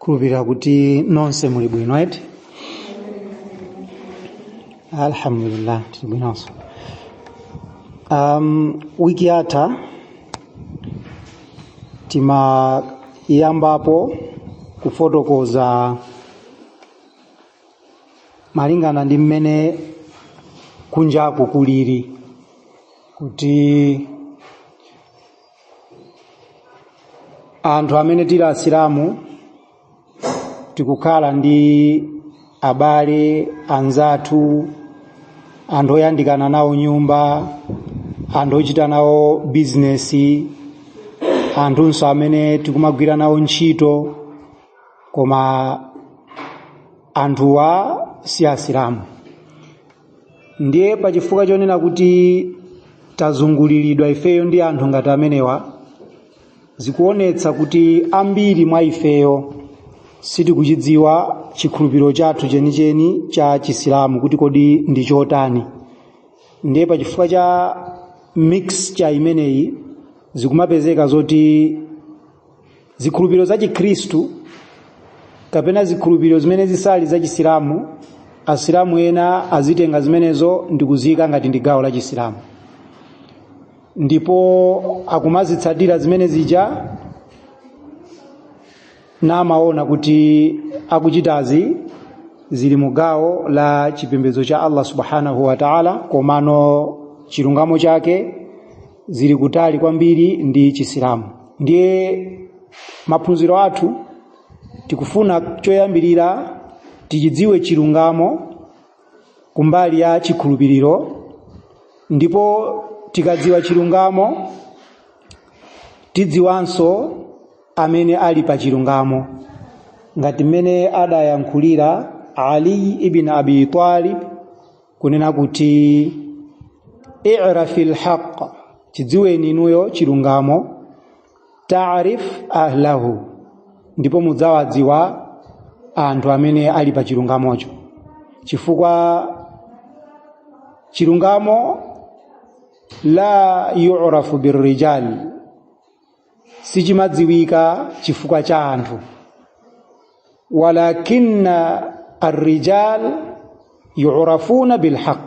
Khulupirira kuti nonse muli bwino eti? Alhamdulillah, tili bwinonso. Wiki yatha timayambapo kufotokoza malingana ndi mmene kunjaku kulili, kuti anthu amene tili Asilamu tikukhala ndi abale anzathu, anthu oyandikana nawo nyumba, anthu ochita nawo bizinesi, anthunso amene tikumagwira nawo ntchito, koma anthuwa si Asilamu. Ndiye pachifukwa chonena kuti tazunguliridwa ifeyo ndi anthu ngati amenewa, zikuonetsa kuti ambiri mwa ifeyo sitikuchidziwa chikhulupiriro chathu chenicheni cha Chisilamu kuti kodi ndi chotani. Ndiye pachifukwa cha mixture imeneyi zikumapezeka zoti zikhulupiriro za Chikhristu kapena zikhulupiriro zimene zisali za Chisilamu, Asilamu ena azitenga zimenezo ndi kuziyika ngati ndi gawo la Chisilamu, ndipo akumazitsatira zimene zija namaona kuti akuchitazi zili mu gawo la chipembedzo cha Allah subhanahu wa ta'ala, komano chilungamo chake zili kutali kwambiri ndi Chisilamu. Ndiye maphunziro athu tikufuna choyambirira tichidziwe chilungamo kumbali ya chikhulupiriro, ndipo tikadziwa chilungamo tidziwanso amene ali pa chilungamo, ngati mmene adayankhulira Ali ibn Abi Talib kunena kuti i'rafil haqq, chidziweni inuyo chilungamo, ta'rif ahlahu, ndipo mudzawadziwa anthu amene ali pa chilungamocho, chifukwa chilungamo la yu'rafu birrijal, sichimadziwika chifukwa cha anthu, walakinna arrijal yu'rafuna bilhaq,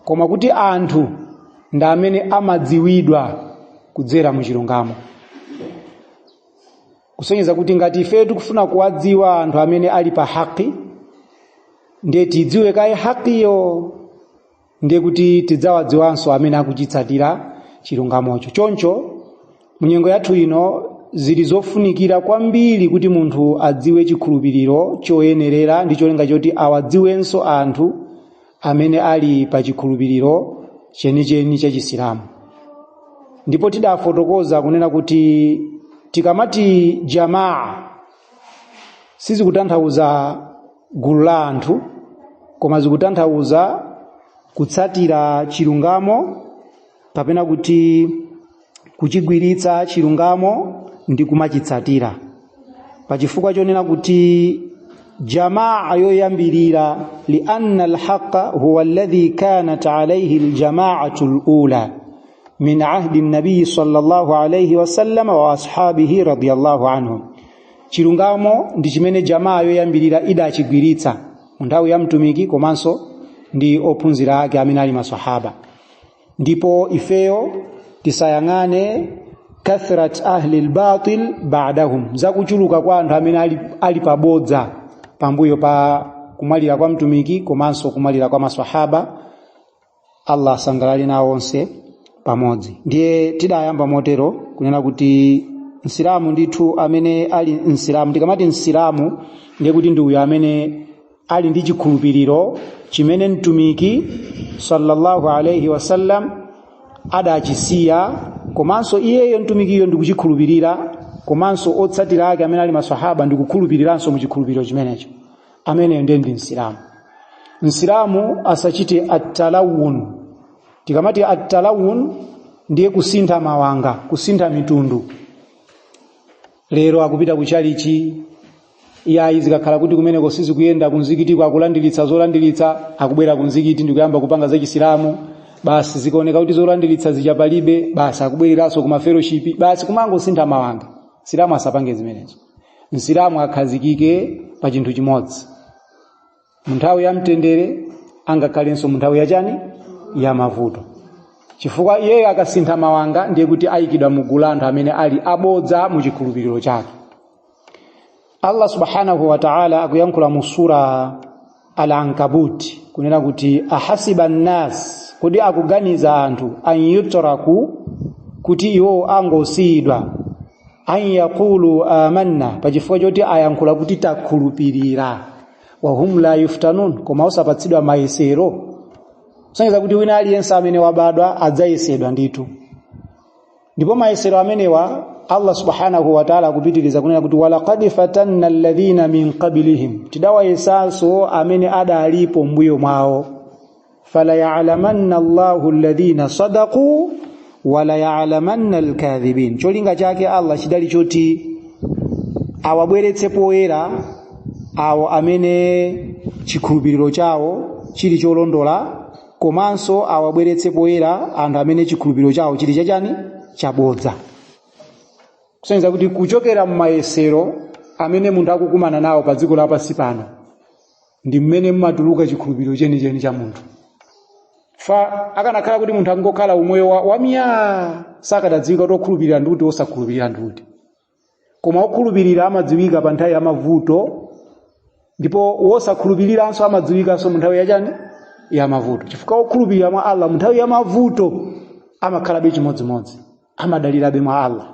koma kuti anthu ndi amene amadziwidwa kudzera mu chilungamo. Kusonyeza kuti ngati ife tikufuna kuwadziwa anthu amene ali pa haki, ndiye tidziwe kaye hakiyo, ndiye kuti tidzawadziwanso amene akuchitsatira chilungamocho. Choncho munyengo yathu ino zili zofunikira kwambiri kuti munthu adziwe chikhulupiriro choyenerera ndi cholinga choti awadziwenso anthu amene ali pa chikhulupiriro chenicheni cha Chisilamu. Ndipo tidafotokoza kunena kuti tikamati jamaa sizikutanthauza gulu la anthu, koma zikutanthauza kutsatira chilungamo kapena kuti kuchigwiritsa chilungamo ndi kumachitsatira, pachifukwa chonena kuti jamaa yoyambirira, lianna alhaqa huwa alladhi kanat alayhi aljamaatu alula min ahdi nabiyi sallallahu alayhi wasallam wa ashabihi radiyallahu anhum. Chilungamo ndi chimene jamaa yoyambirira idachigwiritsa mu nthawi ya Mtumiki komanso ndi ophunzira ake amene ali masahaba. Ndipo ifeyo tisayang'ane kathrat ahli albatil ba'dahum, zakuchuluka kwa anthu amene ali pabodza pambuyo pa kumwalira kwa Mtumiki komanso kumwalira kwa masahaba, Allah asangalale nawo onse pamodzi. Ndiye tidayamba motero kunena kuti Msilamu ndithu amene ali Msilamu, tikamati Msilamu ndiye kuti ndi uyo amene ali ndi chikhulupiriro chimene Mtumiki sallallahu alayhi wasallam adachisiya, komanso iyeyo Mtumikiyo ndikuchikhulupirira, komanso otsatira ake amene ali masahaba ndikukhulupiriranso mu chikhulupiriro chimenecho, ameneyo ndiye ndi Msilamu. Msilamu asachite atalawun. Tikamati atalawun ndiye kusintha mawanga, kusintha mitundu. Lero akupita ku chalichi, iyayi, zikakhala kuti kumeneko sizikuyenda, kumzikitiko akulandiritsa zolandiritsa, akubwera kumzikiti ndikuyamba kupanga za Chisilamu basi. Zikaoneka kuti zolandiritsa zija palibe, basi akubwereranso kuma fellowship, basi kumangosintha mawanga. Silamu asapange zimenezo. Msilamu akhazikike pa chinthu chimodzi mu nthawi ya mtendere, angakhalenso mu nthawi yachani, ya mavuto, chifukwa iyeyo akasintha mawanga ndiye kuti ayikidwa mu gulu anthu amene ali abodza mu chikhulupiriro chake. Allah subhanahu wa ta'ala akuyankhula mu sura Al-Ankabut kunena kuti ahasiba nnas, kodi akuganiza anthu, an yutraku, kuti iwo angosiyidwa, an yaqulu amanna, pachifukwa choti ayankhula kuti takhulupirira, wahum la yuftanun, koma osapatsidwa mayesero. Kusonyeza kuti wina aliyense amene wabadwa adzayesedwa ndithu. Ndipo mayesero amenewa Allah subhanahu wa ta'ala akupitiriza kunena kuti walaqad fatanna alladhina min qablihim, tidawayesanso amene adalipo mbuyo mwawo, fala ya'lamanna Allahu alladhina sadaqu wala ya'lamanna alkadhibin. Cholinga chake Allah chidali choti awabweretse poyera awo amene chikhulupiriro chawo chili cholondola, komanso awabweretse poyera anthu amene chikhulupiriro chawo chili chachani, chabodza. Kusonyeza kuti kuchokera mmayesero amene munthu akukumana nawo pa dziko lapansi pano ndi mmene mmatuluka chikhulupiriro chenicheni cha munthu. Fa akanakhala kuti munthu angokhala umoyo wamiya, sakadadziwika kuti okhulupirira ndi kuti osakhulupirira ndi kuti. Koma okhulupirira amadziwika pa nthawi ya mavuto, ndipo wosakhulupiriranso amadziwikanso mu nthawi yachani, ya mavuto, chifukwa okhulupirira mwa Allah mu nthawi ya mavuto amakhalabe chimodzimodzi, amadalirabe mwa Allah,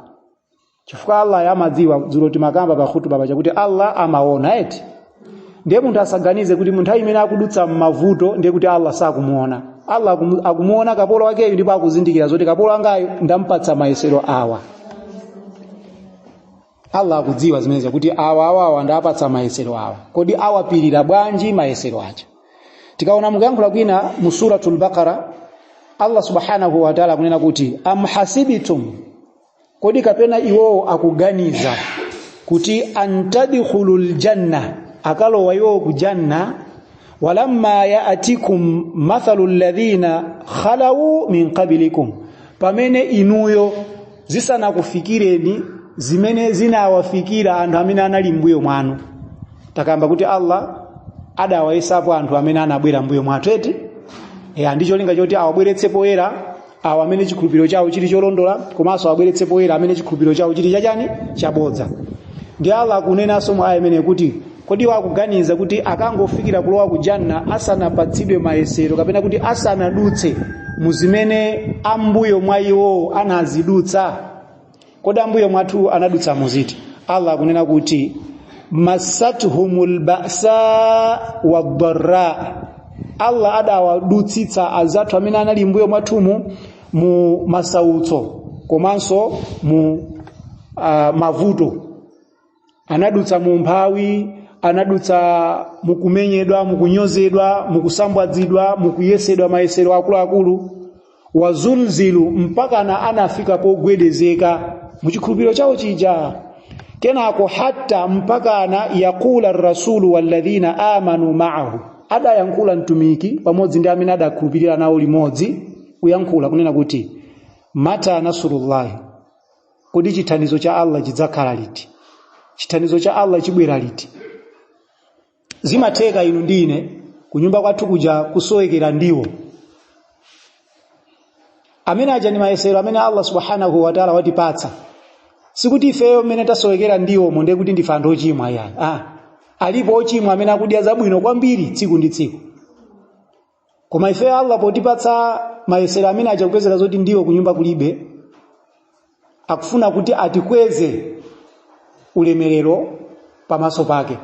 chifukwa Allah amadziwa. Dzulo timakamba pa khutuba paja kuti Allah amaona eti. Ndiye munthu asaganize kuti mu nthawi imene akudutsa m'mavuto ndiye kuti Allah sakumuona. Allah akumuona kapolo wakeyo, ndipo akuzindikira zoti kapolo wangayo ndampatsa mayesero awa. Allah akudziwa zimenezi kuti awa awa awa ndapatsa mayesero awa, kodi awapirira bwanji mayesero aja? Tikaona mukuyankhula kwina mu Suratul Baqara, Allah subhanahu wa ta'ala akunena kuti am hasibitum, kodi kapena iwowo akuganiza kuti antadkhulul janna, akalowa iwowo ku janna, walamma ya'tikum mathalu alladhina khalaw min qablikum, pamene inuyo zisanakufikireni zimene zinawafikira anthu amene anali mbuyo mwanu. Takamba kuti Allah adawayesapo anthu amene anabwera mbuyo mwathu eti, ndicho linga choti awabweretse poyera awo amene chikhulupiriro chawo chili cholondola, komanso awabweretse poyera amene chikhulupiriro chawo chili chachani, chabodza. Ndi Allah akunenanso mu aya imene kuti kodi wakuganiza kuti akangofikira kulowa ku janna asanapatsidwe mayesero, kapena kuti asanadutse muzimene ambuyo mwa iwo anazidutsa? Kodi ambuyo mwathu anadutsa muziti? Allah akunena kuti masathumul ba'sa wadh-dharra, Allah adawadutsitsa azathu amene anali mbuyo mwathumu mu masautso komanso mu mavuto. Anadutsa mu mphawi, anadutsa mukumenyedwa, mukunyozedwa, mukusambwadzidwa, mukuyesedwa mayesero akuluakulu, wazulzilu, mpaka na anafika pogwedezeka muchikhulupiriro chawo chija. Kenako hatta, mpaka na yaqula rasulu walladhina amanu ma'ahu, adayankhula mtumiki pamodzi ndi amene adakhulupirira nawo limodzi, kuyankhula kunena kuti mata nasrullahi, kodi chithandizo cha Allah chidzakhala liti? Chithandizo cha Allah chibwera liti? Zimatheka inu ndi ine kunyumba kwathu kuja kusowekera ndiwo, amene aja ndi mayesero amene Allah subhanahu wa ta'ala watipatsa. Sikuti ifeyo mmene tasowekera ndiwo monde kuti ndife anthu ochimwa, ayi. Alipo ochimwa amene akudya zabwino kwambiri tsiku ndi tsiku, koma ifeyo Allah potipatsa mayesero amene aja kupezeka zoti ndiwo kunyumba kulibe, akufuna kuti atikweze ulemerero pamaso pake.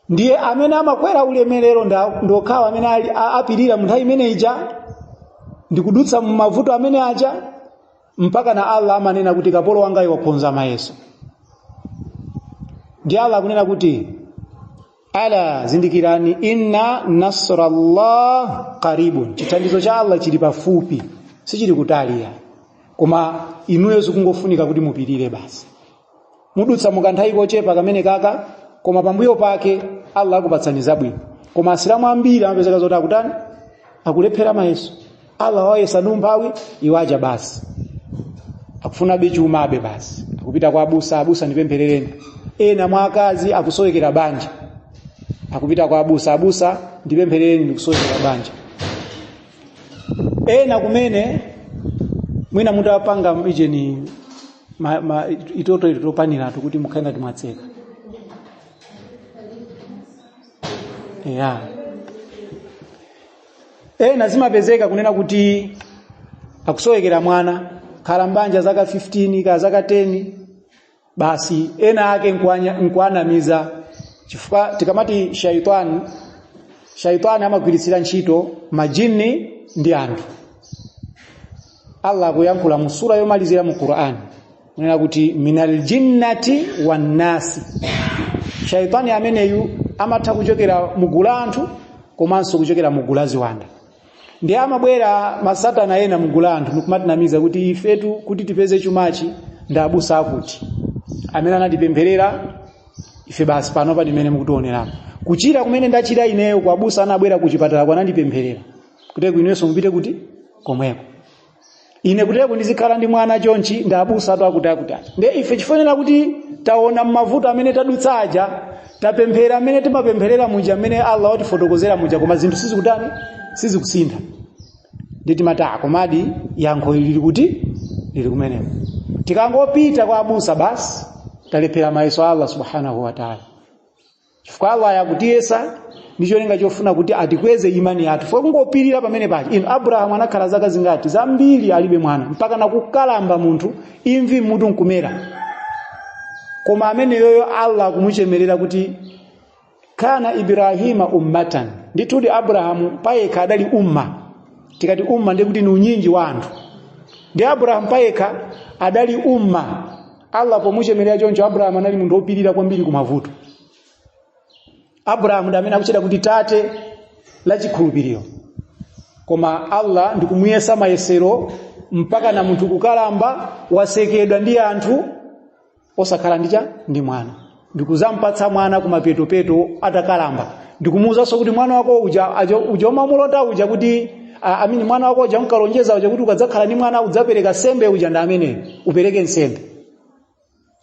Ndiye amene amakwera ulemerero ndokhawa amene ali apirira mu nthawi imene ija ndikudutsa mu mavuto amene aja, mpaka na Allah amanena kuti kapolo wangayo wakhonza mayeso. Ndi Allah akunena kuti ala, zindikirani, inna nasrallah qaribun, chithandizo cha Allah chili pafupi, sichili kutali ya. Koma inuyo zikungofunika kuti mupirire basi, mudutsa mukanthawi kochepa kamene kaka, koma pambuyo pake Allah akupatsani zabwino. Koma asilamu ambiri amapezeka zoti akutani, akulephera mayeso. Allah wayesa numphawi, iwaja basi akufunabe chumabe, basi Akupita kwa abusa, "Abusa, ndipempherereni." Ena mwa akazi akusowekera banja, akupita kwa abusa, "Abusa, ndipempherereni, ndikusowekera banja." Ena kumene mwina mutapanga ijeni itoto itopaniratu kuti mukhale ngati mwatseka ya. Ena zimapezeka kunena kuti akusowekera mwana, khala mbanja zaka 15 ka zaka 10 basi, ena ake nkuanamiza, chifukwa tikamati shaitani, shaitani amagwiritsira ntchito majini ndi anthu. Allah akuyankhula mu sura yomalizira mu Qur'an kunena kuti minal jinnati wan nasi. Shaitani ameneyu amatha kuchokera mugulu la anthu komanso kuchokera mugulu la ziwanda. Ndiye amabwera masatana ena mugulu la anthu nikumatinamiza kuti ifetu kuti tipeze chumachi ndi abusa akuti amene anatipempherera ife, basi pano pa ndimene mukutionerapo kuchira kumene ndachira ineyo kwa abusa anabwera kuchipatala kwanandipempherera kuti inenso mupite kuti komweko, ine kuteko ndizikhala ndi mwana chonchi ndi abusa atu akuti akuti ati. Ndiye ife chifonera kuti taona mmavuto amene tadutsa aja, tapemphera amene timapempherera muja amene Allah watifotokozera muja, koma zinthu sizikutani, sizikusintha. Ndi timati komadi yankho lili kuti, lili kumeneko. Tikangopita kwa abusa basi talephera mayeso a Allah subhanahu wa ta'ala, chifukwa Allah yakutiyesa ndi cholinga chofuna kuti atikweze imani yathu. Fo kungopirira pamene paja. Inu, Abrahamu anakhala zaka zingati zambiri alibe mwana, mpaka nakukalamba munthu imvi mutu nkumera, koma ameneyoyo Allah akumuchemerera kuti kana Ibrahima ummatan. Ndithudi Abrahamu payekha adali umma. Tikati umma ndiye kuti ni unyinji wa anthu. Ndi Abrahamu payekha adali umma. Allah pomuchemerera choncho, Abrahamu anali munthu wopirira kwambiri kumavuto. Abrahamu ndi amene akuchita kuti tate la chikhulupiriro, koma Allah ndikumuyesa mayesero mpaka na munthu kukalamba, wasekedwa ndi anthu, osakhala ndicha ndi mwana, ndikuzampatsa mwana kumapetopeto atakalamba, ndikumuwuzanso kuti mwana wako uja uja umamulota uja kuti amini mwana wako uja unkalonjeza uja kuti ukadzakhala ndi mwana udzapereka sembe uja ndi ameneyo, upereke nsembe.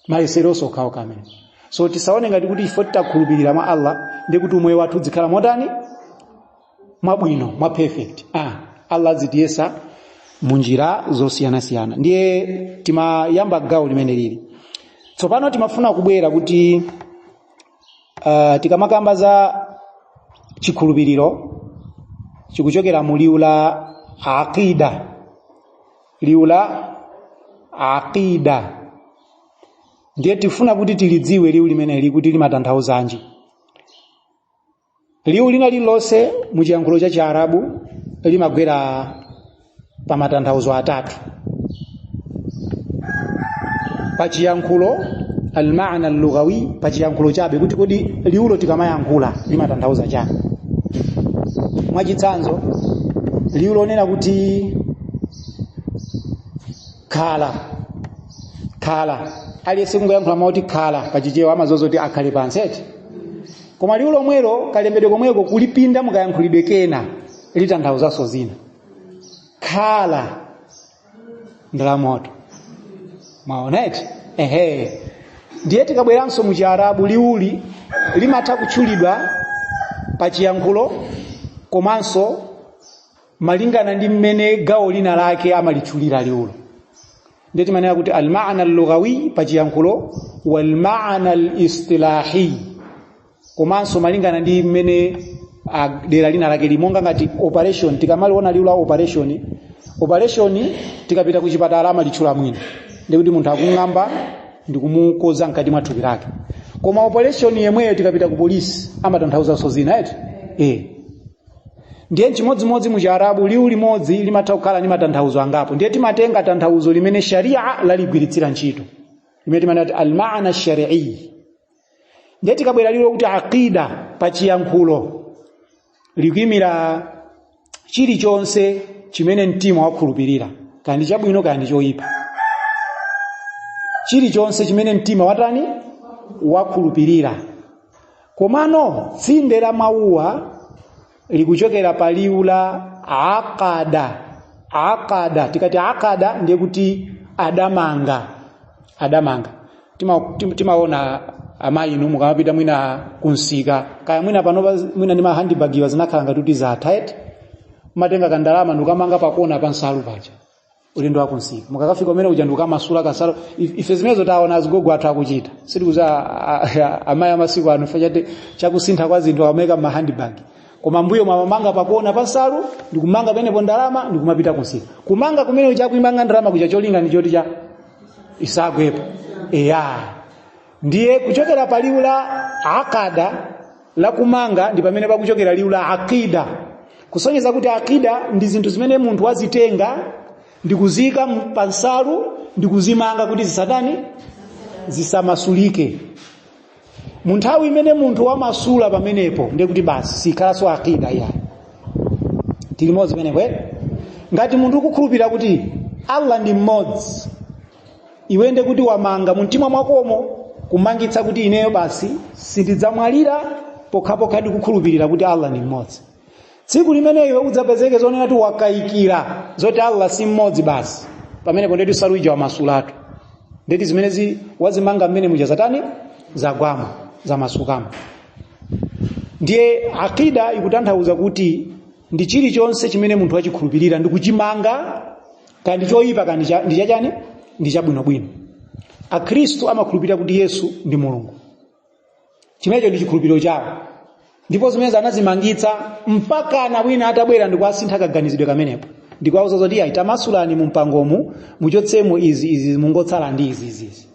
Mayeseronso okhaokha amene. So tisaone ngati kuti ifo titakhulupirira mwa Allah ndi kuti umoyo wathu udzikhala motani, mwabwino, mwa perfect. Allah azitiyesa munjira zosiyanasiyana. Ndiye timayamba gawo limene lili tsopano, timafuna kubwera kuti tikamakamba za chikhulupiriro chikuchokera mu liwu la aqida. Liwu la aqida, ndiye tifuna kuti tilidziwe liwu limeneli kuti limatanthauzanji. Liwu lina lililonse mu chiyankhulo cha Chiarabu limagwera pa matanthauzo atatu. Pa chiyankhulo, almaana allughawi, pa chiyankhulo chabe, kuti kodi liwulo tikamayankhula limatanthauza chani. Mwachitsanzo, liwu lonena kuti khala, khala, aliyense kungoyankhula mawu kuti khala pachichewa amazoza kuti akhale pansi eti. Koma liwu lomwelo, kalembedwe komweko, kulipinda mukayankhulidwe kena litanthauzanso zina. Khala ndalamoto, mwaona eti? Ehe. Ndiye tikabweranso mu Chiarabu, liwuli limatha kutchulidwa pa chiyankhulo komanso malingana ndi mmene gawo lina lake amalitchulira liwulo. Ndiye timanena kuti almaana allughawi, pa chiyankhulo, walmaana alistilahi, komanso malingana ndi mmene dera lina lake limonga ngati operation. Tikamaliona liwu la operation, operation tikapita ku chipatala amalitchula mwina ndi kuti munthu akung'amba ndikumukoza mkati mwa thupi lake, koma operation yemweyo tikapita ku polisi amatanthauzanso zina eti. Ndiye chimodzimodzi mu Chiarabu, liwu limodzi limatha kukhala ndi matanthauzo angapo. Ndiye timatenga tanthauzo limene sharia laligwiritsira ntchito, limene timanena kuti almaana shari'i. Ndiye tikabwera liwu kuti aqida, pa chiyankhulo likuyimira chilichonse chimene mtima wakhulupirira, kaya ndi chabwino kaya ndi choyipa, chilichonse chimene mtima watani, wakhulupirira. Komano tsinde la mawuwa likuchokera pa liwu la aqada. Aqada, tikati aqada ndiye kuti adamanga, Adamanga. Timaona amayi inu mukamapita mwina kunsika, kaya mwina pano mwina ndi mahandbag iwa zinakhala ngati kuti zatha eti, mumatenga kandalama ndikamanga pakona pa nsalu paja ulendo wa kunsika. Mukakafika umene uja ndikukamasula kansalu. Ife zimenezo taona azigogo athu akuchita. Sitikuza amayi amasiku ano chifukwa chakusintha kwa zinthu akameka mahandbag, koma mbuyo mwamamanga pakona pa nsalu ndikumanga penepo ndalama ndikumapita kunsika. Kumanga kumene uja kuimanga ndalama kuja cholinga ndi choti cha isagwepo. Eya, ndiye kuchokera pa liwu la akada la kumanga ndi pamene pakuchokera liwu la akida, kusonyeza kuti akida ndi zinthu zimene munthu wazitenga ndikuzika pa nsalu ndikuzimanga kuti zisatani, zisamasulike. Mu nthawi imene munthu wamasula pamenepo ndiye kuti basi sikhalanso akida iya. Tili limodzi pamenepo eh? Ngati munthu ukukhulupirira kuti Allah ndi mmodzi, iwe ndiye kuti wamanga mu mtima mwakomo kumangitsa kuti ineyo basi sindidzamwalira pokhapokha ndikukhulupirira kuti Allah ndi mmodzi. Tsiku limene iwe udzapezeke zonena kuti wakayikira zoti Allah si mmodzi, basi pamenepo ndeti nsalu ija wamasulatu, ndeti zimenezi wazimanga mmene muja zatani, zagwamo, zamasukamo. Ndiye akida ikutanthauza kuti ndi chilichonse chimene munthu wachikhulupirira ndi kuchimanga, kandi choyipa kandi ndi chachani, ndi chabwinobwino. Akhristu amakhulupirira kuti Yesu ndi Mulungu, chimenecho ndi chikhulupiriro chawo, ndipo zimene anazimangitsa mpaka na wina atabwera ndikuwasintha kaganizidwe kamenepo ndikuwauza zoti ayi, tamasulani mu mpangomu, muchotsemo izi izi, mungotsala ndi izi izi izi.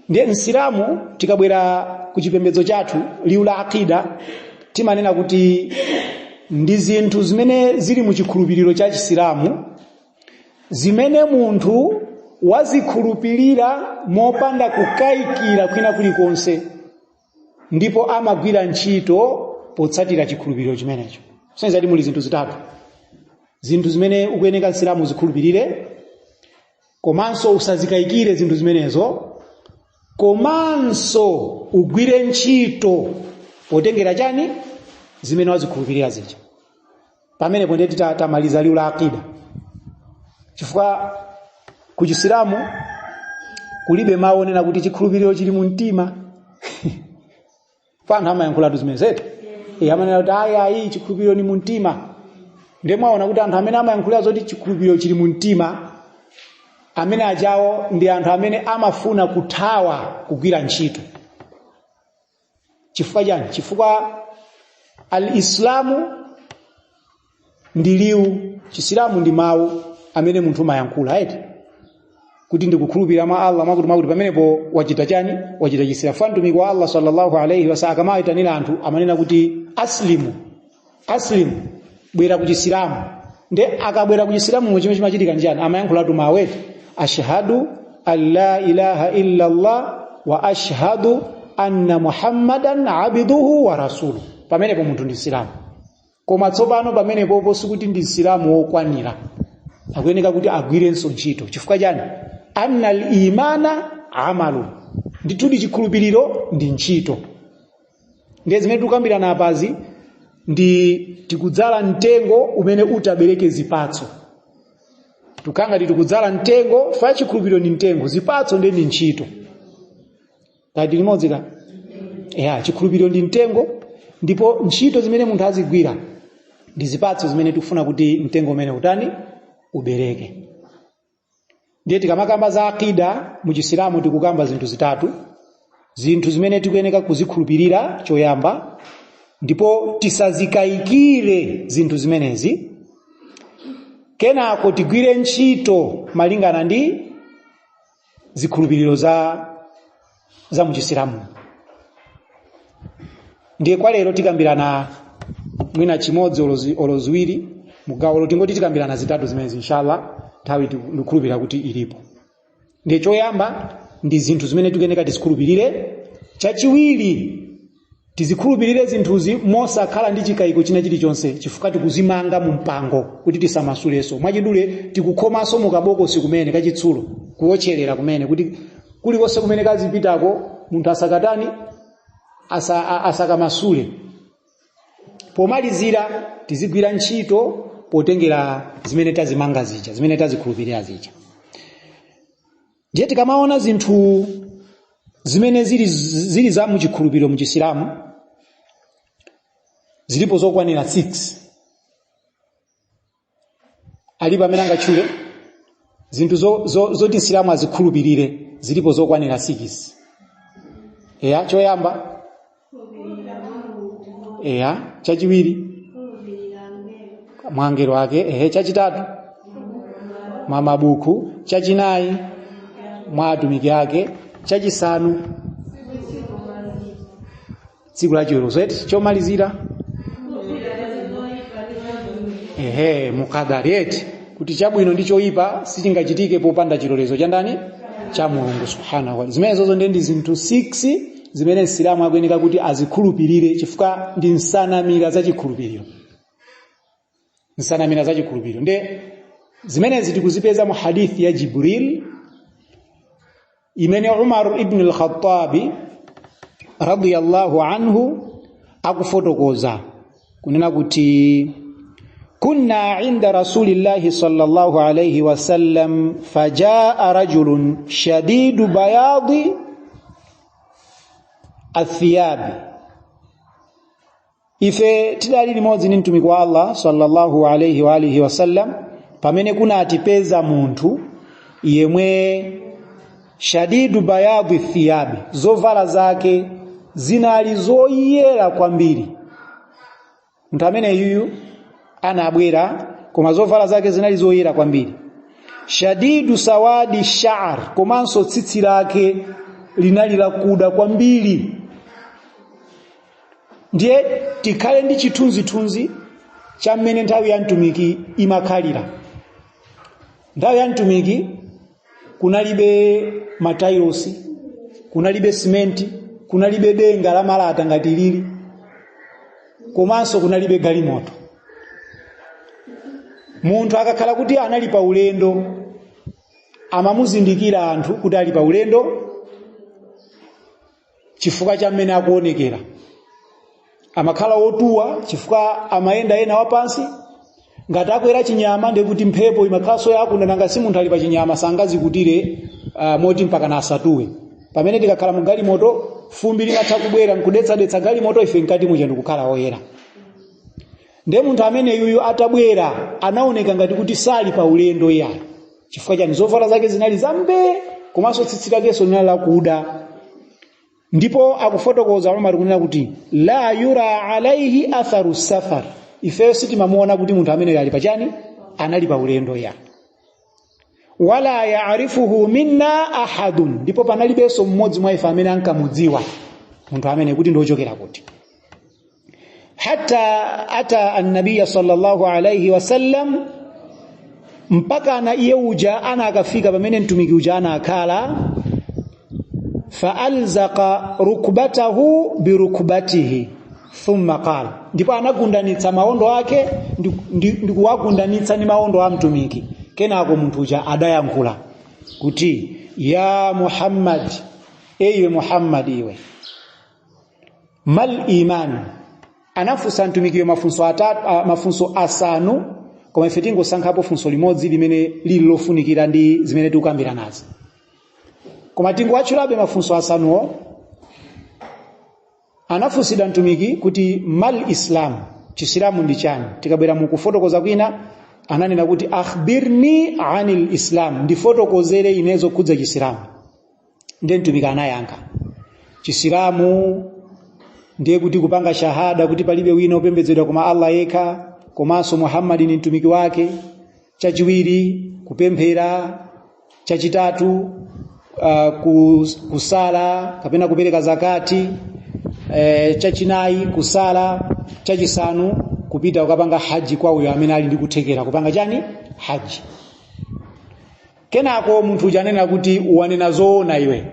Ndiye msilamu tikabwera ku chipembedzo chathu, liwu la akida timanena kuti ndi zinthu zimene zili mu chikhulupiriro cha Chisilamu zimene munthu wazikhulupirira mopanda kukayikira kwina kulikonse, ndipo amagwira ntchito potsatira chikhulupiriro chimenecho. Kusonyeza kuti muli zinthu zitatu, zinthu zimene ukuyeneka msilamu uzikhulupirire, komanso usazikayikire zinthu zimenezo, komanso ugwire ntchito potengera chani, zimene wazikhulupirira zija. Pamenepo ndiye tamaliza liwu la akida, chifukwa ku Chisilamu kulibe mawu onena kuti chikhulupiriro chili mu mtima. Anthu amayankhulatu zimene zeti amanena kuti ayi ayi, chikhulupiriro ni mu mtima. Ndiye mwaona kuti anthu amene amayankhulira zoti chikhulupiriro chili mu mtima, amene ajawo ndi anthu amene amafuna kuthawa kugwira ntchito. Chifukwa chani? Chifukwa al-Islamu ndi liwu, Chisilamu ndi mawu amene munthu umayankhula eti kuti ndikukhulupirira mwa Allah mwakuti mwakuti, pamenepo wachita chani? Wachita Chisilamu. Fa mtumiki wa Allah sallallahu alayhi wasallam akamayitanira anthu amanena kuti aslimu, aslimu, bwera ku Chisilamu. Nde akabwera ku Chisilamu chimene chimachitika ndi chani? Amayankhulatu mawu eti ashhadu an la ilaha illa Allah wa ashhadu anna Muhammadan abduhu wa rasuluhu. Pamenepo munthu ndi Msilamu. Koma tsopano pamenepopo sikuti ndi Msilamu wokwanira, akuyeneka kuti agwirenso ntchito. Chifukwa chani? Anna al-imana amalu, ndithudi chikhulupiriro ndi ntchito. Ndiye zimene tikukambirana apazi ndi tikudzala mtengo umene utabereke zipatso. Tukangati tikudzala mtengo, fa chikhulupiriro ndi mtengo, zipatso ndiye ndi ntchito. Kati limodzi ka ya chikhulupiriro ndi mtengo, ndipo ntchito zimene munthu azigwira ndi zipatso zimene tikufuna kuti mtengo umene utani, ubereke. Ndiye tikamakamba za akida mu Chisilamu tikukamba zinthu zitatu, zinthu zimene tikuyeneka kuzikhulupirira choyamba, ndipo tisazikayikire zinthu zimenezi, kenako tigwire ntchito malingana ndi zikhulupiriro za mu Chisilamu. Ndiye kwa lero tikambirana mwina chimodzi olo ziwiri mugawo tingoti tikambirana zitatu zimenezi inshallah, nthawi ndikukhulupirira kuti ilipo. Ndiye choyamba ndi zinthu zimene tikuyeneka tizikhulupirire. Chachiwiri, tizikhulupirire zinthuzi mosakhala ndi chikayiko china chilichonse, chifukwa tikuzimanga mu mpango kuti tisamasulenso. Mwachidule tikukhomanso mu kabokosi kumene kachitsulo, kuwotcherera kumene kuti kulikonse kumene kazipitako munthu asakatani, asakamasule. Pomalizira tizigwira ntchito potengera zimene tazimanga zija, zimene tazikhulupirira zija. Ndiye tikamaona zinthu zimene zili za muchikhulupiriro muchisilamu, zilipo zokwanira 6. Alipo amene angatchule zinthu zoti msilamu azikhulupirire? Zilipo zokwanira 6. Eya, choyamba, eya, chachiwiri, mwa angelo ake, ehe, chachitatu, mwa mabuku, chachinayi, mwa atumiki ake, chachisanu, tsiku la chiweruzo, eti, chomalizira, ehe, mukadari, eti, kuti chabwino ndi choyipa sichingachitike popanda chilolezo cha ndani? Cha Mulungu subhanahu wa ta'ala. Zimenezozo ndiye ndi zinthu 6 zimene msilamu akuyeneka kuti azikhulupirire, chifukwa ndi nsanamira za chikhulupiriro, nsanamira za chikhulupiriro. Nde zimenezi tikuzipeza mu hadithi ya Jibril imene Umar ibn al-Khattabi radiyallahu anhu akufotokoza kunena kuti kunna inda rasulillahi sallallahu alayhi wasallam fajaa rajulun shadidu bayadi athiyabi. Ife tidali limodzi ndi mtumiki wa Allah sallallahu alayhi wa alihi wasallam pamene kunatipeza munthu yemwe shadidu bayadi thiyabi, zovala zake zinali zoyera kwambiri. Munthu amene yuyu anabwera koma zovala zake zinali zoyera kwambiri. Shadidu sawadi sha'r, komanso tsitsi lake linali lakuda kwambiri. Ndiye tikhale ndi chithunzithunzi cha mmene nthawi ya mtumiki imakhalira. Nthawi ya mtumiki kunalibe matailosi, kunalibe simenti, kunalibe denga la malata ngati lili, komanso kunalibe galimoto. Munthu akakhala kuti anali pa ulendo, amamuzindikira anthu kuti ali pa ulendo chifukwa cha mmene akuonekera. Amakhala wotuwa chifukwa amayenda ena wapansi. Ngati akwera chinyama, ndiye kuti mphepo imakhalanso yakunda. Nanga si munthu ali pa chinyama sangazikutire moti mpaka na asatuwe? Pamene tikakhala mu galimoto, fumbi limatha kubwera nkudetsadetsa galimoto, ife mkati muja ndikukhala oyera. Ndiye munthu amene yuyu atabwera anaoneka ngati kuti sali pa ulendo iyayo. Chifukwa chani? Zovala zake zinali zambee, komanso tsitsi lakenso linali lakuda. Ndipo akufotokoza Umar kunena kuti la yura alaihi atharu safar, ifeyo sitimamuona kuti munthu amene ali pachani, anali pa ulendo ya, wala yaarifuhu minna ahadun, ndipo panalibenso mmodzi mwa ife amene ankamudziwa munthu amene kuti ndiochokera kuti, hatta ata annabiya sallallahu alayhi wasallam, mpaka na iye uja ana akafika pamene mtumiki uja anakhala. Faalzaqa rukbatahu birukbatihi thumma qala, ndipo anagundanitsa maondo ake ndi kuwagundanitsa ndi maondo a mtumiki. Kenako munthu uja adayankhula kuti ya Muhammad, eyiwe Muhammad iwe, mal iman? Anafunsa mtumikiyo mafunso atatu, mafunso asanu, koma ife tingosankhapo funso limodzi limene lili lofunikira ndi zimene tikukambira nazi, koma tingowatchulabe mafunso asanuwo. Anafunsidwa mtumiki kuti mal islam, chisilamu ndi chani? Tikabwera mukufotokoza kwina, ananena kuti akhbirni anil islam, ndifotokozere ine zokhudza chisilamu. Ndiye mtumiki anayankha, chisilamu ndiye kuti kupanga shahada kuti palibe wina opembedzedwa koma Allah yekha, komanso Muhammadi ni mtumiki wake. Chachiwiri, kupemphera. Chachitatu, kusala kapena kupereka zakati. Chachinayi, kusala. Chachisanu, kupita kukapanga haji kwa uyo amene ali ndi kuthekera kupanga chani? Haji. Kenako munthu uja anena kuti wanena zoona iwe.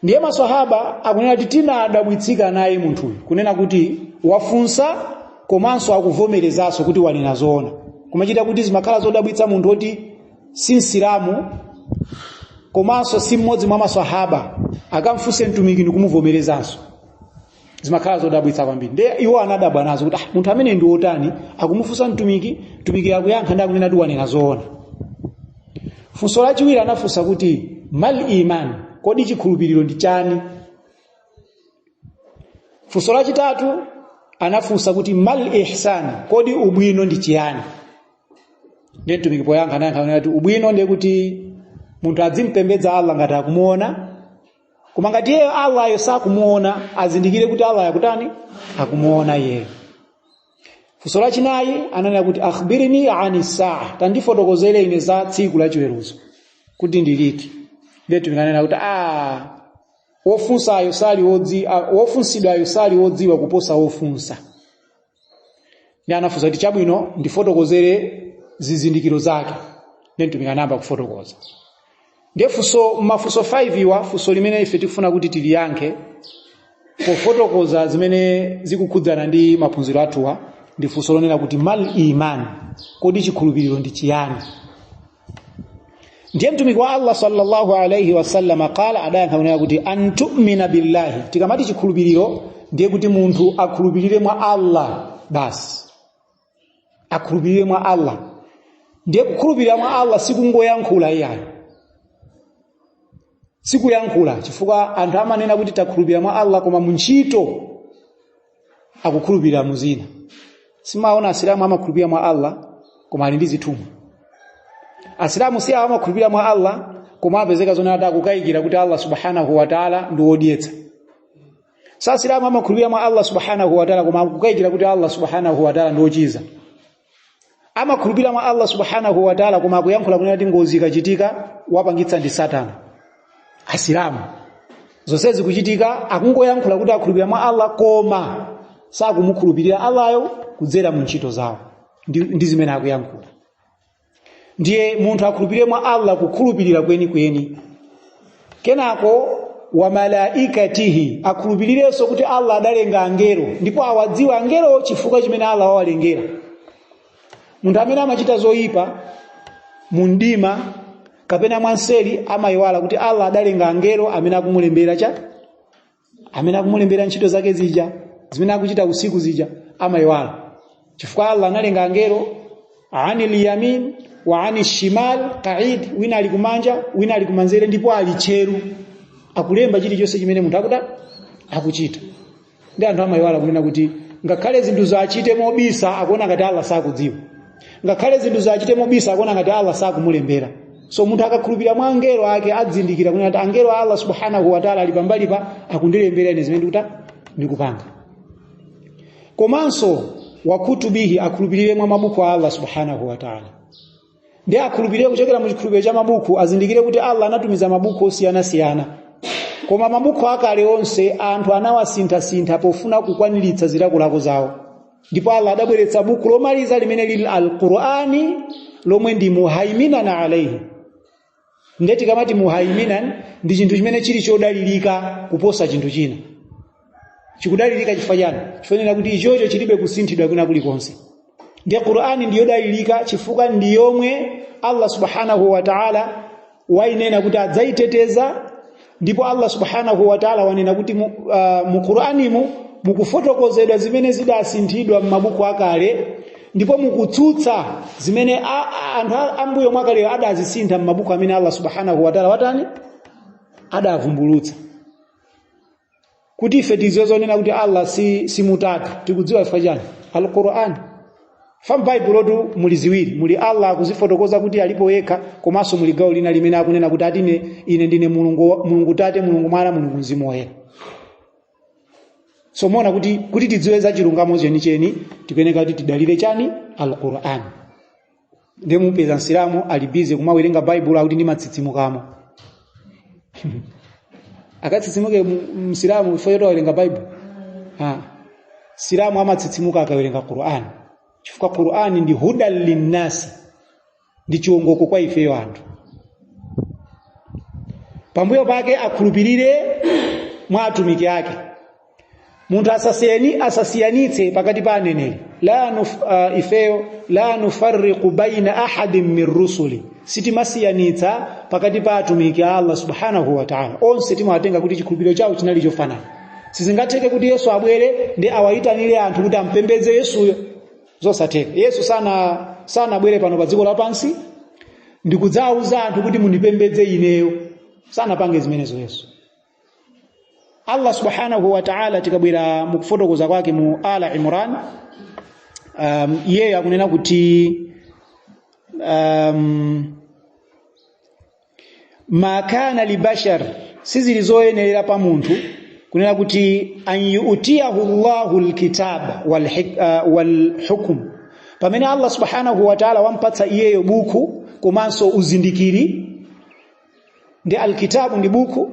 Ndiye maswahaba akunena kuti tinadabwitsika naye munthuyu, kunena kuti wafunsa komanso akuvomerezanso kuti wanena zoona. Kumachita kuti zimakhala zodabwitsa munthu oti si msilamu komanso si mmodzi mwa maswahaba akamfunse mtumiki ndikumuvomerezanso, zimakhala zodabwitsa kwambiri. Ndiye iwo anadabwa nazo kuti munthu amene ndi wotani, akumufunsa mtumiki, mtumiki akuyankha ndi akunena kuti wanena zoona. Funso lachiwiri anafunsa kuti Mal iman, kodi chikhulupiriro ndi chani? Funso lachitatu anafunsa kuti mal ihsan, kodi ubwino ndi chiyani? Ndiye Mtumiki poyankha anayankha kuti ubwino ndiye kuti munthu adzimpembedza Allah ngati akumuona, koma ngati iyeyo Allahyo sakumuona, azindikire kuti Allah yakutani, akumuona iyeyo. Funso lachinayi ananena kuti akhbirni ani saa, tandifotokozere ine za tsiku lachiweruzo kuti ndi liti. Ndiye Mtumiki ananena kuti wofunsayo sali wofunsidwayo sali wodziwa kuposa wofunsa. Ndiye anafunsa kuti chabwino, ndifotokozere zizindikiro zake. Ndiye Mtumiki anayamba kufotokoza. Ndiye funso, mafunso 5 iwa, funso limene ife tikufuna kuti tiliyankhe pofotokoza zimene zikukhudzana ndi maphunziro athuwa ndi funso lonena kuti mal iman, kodi chikhulupiriro ndi chiyani? Ndiye Mtumiki wa Allah sallallahu alayhi wasallam qala, adayankha kunena kuti an tu'mina billahi. Tikamati chikhulupiriro ndiye kuti munthu akhulupirire mwa Allah basi, akhulupirire mwa Allah. Ndiye kukhulupirira mwa Allah sikungoyankhula iyayi, sikuyankhula, chifukwa anthu amanena kuti takhulupirira mwa Allah koma muntchito akukhulupirira muzina. Simaona Asilamu amakhulupirira mwa Allah koma ali ndi zithumwa. Asilamu si awo amakhulupirira mwa Allah koma apezeka zonena ati akukayikira kuti Allah subhanahu wa ta'ala ndi wodyetsa. Sa Asilamu amakhulupirira mwa Allah subhanahu wa ta'ala koma akukayikira kuti Allah subhanahu wa ta'ala ndi wochiza. Amakhulupirira mwa Allah subhanahu wa ta'ala koma akuyankhula kunena kuti ngozi ikachitika wapangitsa ndi Satana. Asilamu zonse zikuchitika akungoyankhula kuti akhulupirira mwa Allah koma sakumukhulupirira Allahyo kudzera mu ntchito zawo ndi zimene akuyankhula. Ndiye munthu akhulupirire mwa Allah kukhulupirira kwenikweni. Kenako wa malaikatihi, akhulupirirenso kuti Allah adalenga angelo ndipo awadziwe angelo chifukwa chimene Allah wawalengera. Munthu amene amachita zoyipa mu mdima kapena mwanseri amayiwala kuti Allah adalenga angelo amene akumulembera cha amene akumulembera ntchito zake zija zimene akuchita usiku zija, amayiwala chifukwa Allah analenga angelo anil yamin wa anil shimal qa'id, wina ali kumanja wina ali kumanzere, ndipo ali tcheru akulemba chilichonse chimene munthu akuchita. Ndi anthu amayiwala kunena kuti ngakhale zinthu zachite mobisa akuona ngati Allah sakudziwa, ngakhale zinthu zachite mobisa akuona ngati Allah sakumulembera. So munthu akakhulupirira mwa angelo ake adzindikira kunena kuti angelo a Allah subhanahu wa ta'ala ali pambalipa akundilembera ine zimene ndikupanga. Komanso wakutubihi, akhulupirire mwa mabuku a Allah subhanahu wa ta'ala. Ndi akhulupirire kuchokera mu chikhulupiriro cha mabuku, azindikire kuti Allah anatumiza mabuku osiyanasiyana, koma mabuku akale onse anthu anawasinthasintha pofuna kukwaniritsa zilakolako zawo. Ndipo Allah adabweretsa buku lomaliza limene lili Al-Qur'ani lomwe ndi muhaiminan alayhi. Ndiye tikamati muhaiminan ndi chinthu chimene chili chodalirika kuposa chinthu china. Chikudalirika chifukwa chani? Chifukwa kuti ichocho chilibe kusinthidwa kwina kulikonse. Ndiye Qur'ani ndiyodalirika chifukwa ndi yomwe Allah subhanahu wa ta'ala wainena kuti adzaiteteza, ndipo Allah subhanahu wa ta'ala wanena kuti mu Qur'animu mukufotokozedwa zimene zidasinthidwa m'mabuku akale, ndipo mukutsutsa zimene anthu ambuyo mwakale adazisintha m'mabuku amene Allah subhanahu wa ta'ala watani adavumbulutsa. Kuti ife tidziwe zonena kuti Allah si mutatu, tikudziwa chifukwa chani? Al-Qur'an. Fa m'Baibulo tu muli ziwiri, muli Allah akuzifotokoza kuti alipo yekha, komanso muli gawo lina limene akunena kuti ati ine ndine Mulungu, Mulungu Tate, Mulungu Mwana, Mulungu Mzimu Woyera. So muona kuti tidziwe za chilungamo chenicheni tikuyeneka kuti tidalire chani? Al-Qur'an. Ndiye mupeza Msilamu ali busy kumawerenga Baibulo akuti ndimatsitsimukamo. Akatsitsimuke Msilamu chifukwa choti awerenga Baibulo? Msilamu amatsitsimuka akawerenga Qur'an, chifukwa Qur'an ndi hudan linnasi, ndi chiwongoko kwa ifeyo anthu. Pambuyo pake akhulupirire mwa atumiki ake. Munthu asasiyanitse pakati pa aneneri. La ifeyo la nufarriqu baina ahadin min rusuli, sitimasiyanitsa pakati pa atumiki a Allah subhanahu wa ta'ala. Onse timawatenga kuti chikhulupiriro chawo chinali chofanana. Sizingatheke kuti Yesu abwere ndi awayitanire anthu kuti ampembedze Yesuyo, zosatheka. Yesu sanabwere pano pa dziko lapansi ndikudzawuza anthu kuti mundipembedze ineyo. Sanapange zimenezo Yesu. Allah subhanahu wa ta'ala, tikabwera mukufotokoza kwake mu Ala Imran, iyeyo akunena kuti ma kana libashar, sizili zoyenerera pa munthu kunena kuti an yu'tiyahu Allahu alkitaba wal hukm, pamene Allah subhanahu wa ta'ala wampatsa iyeyo buku komanso uzindikiri. Ndi alkitabu ndi buku,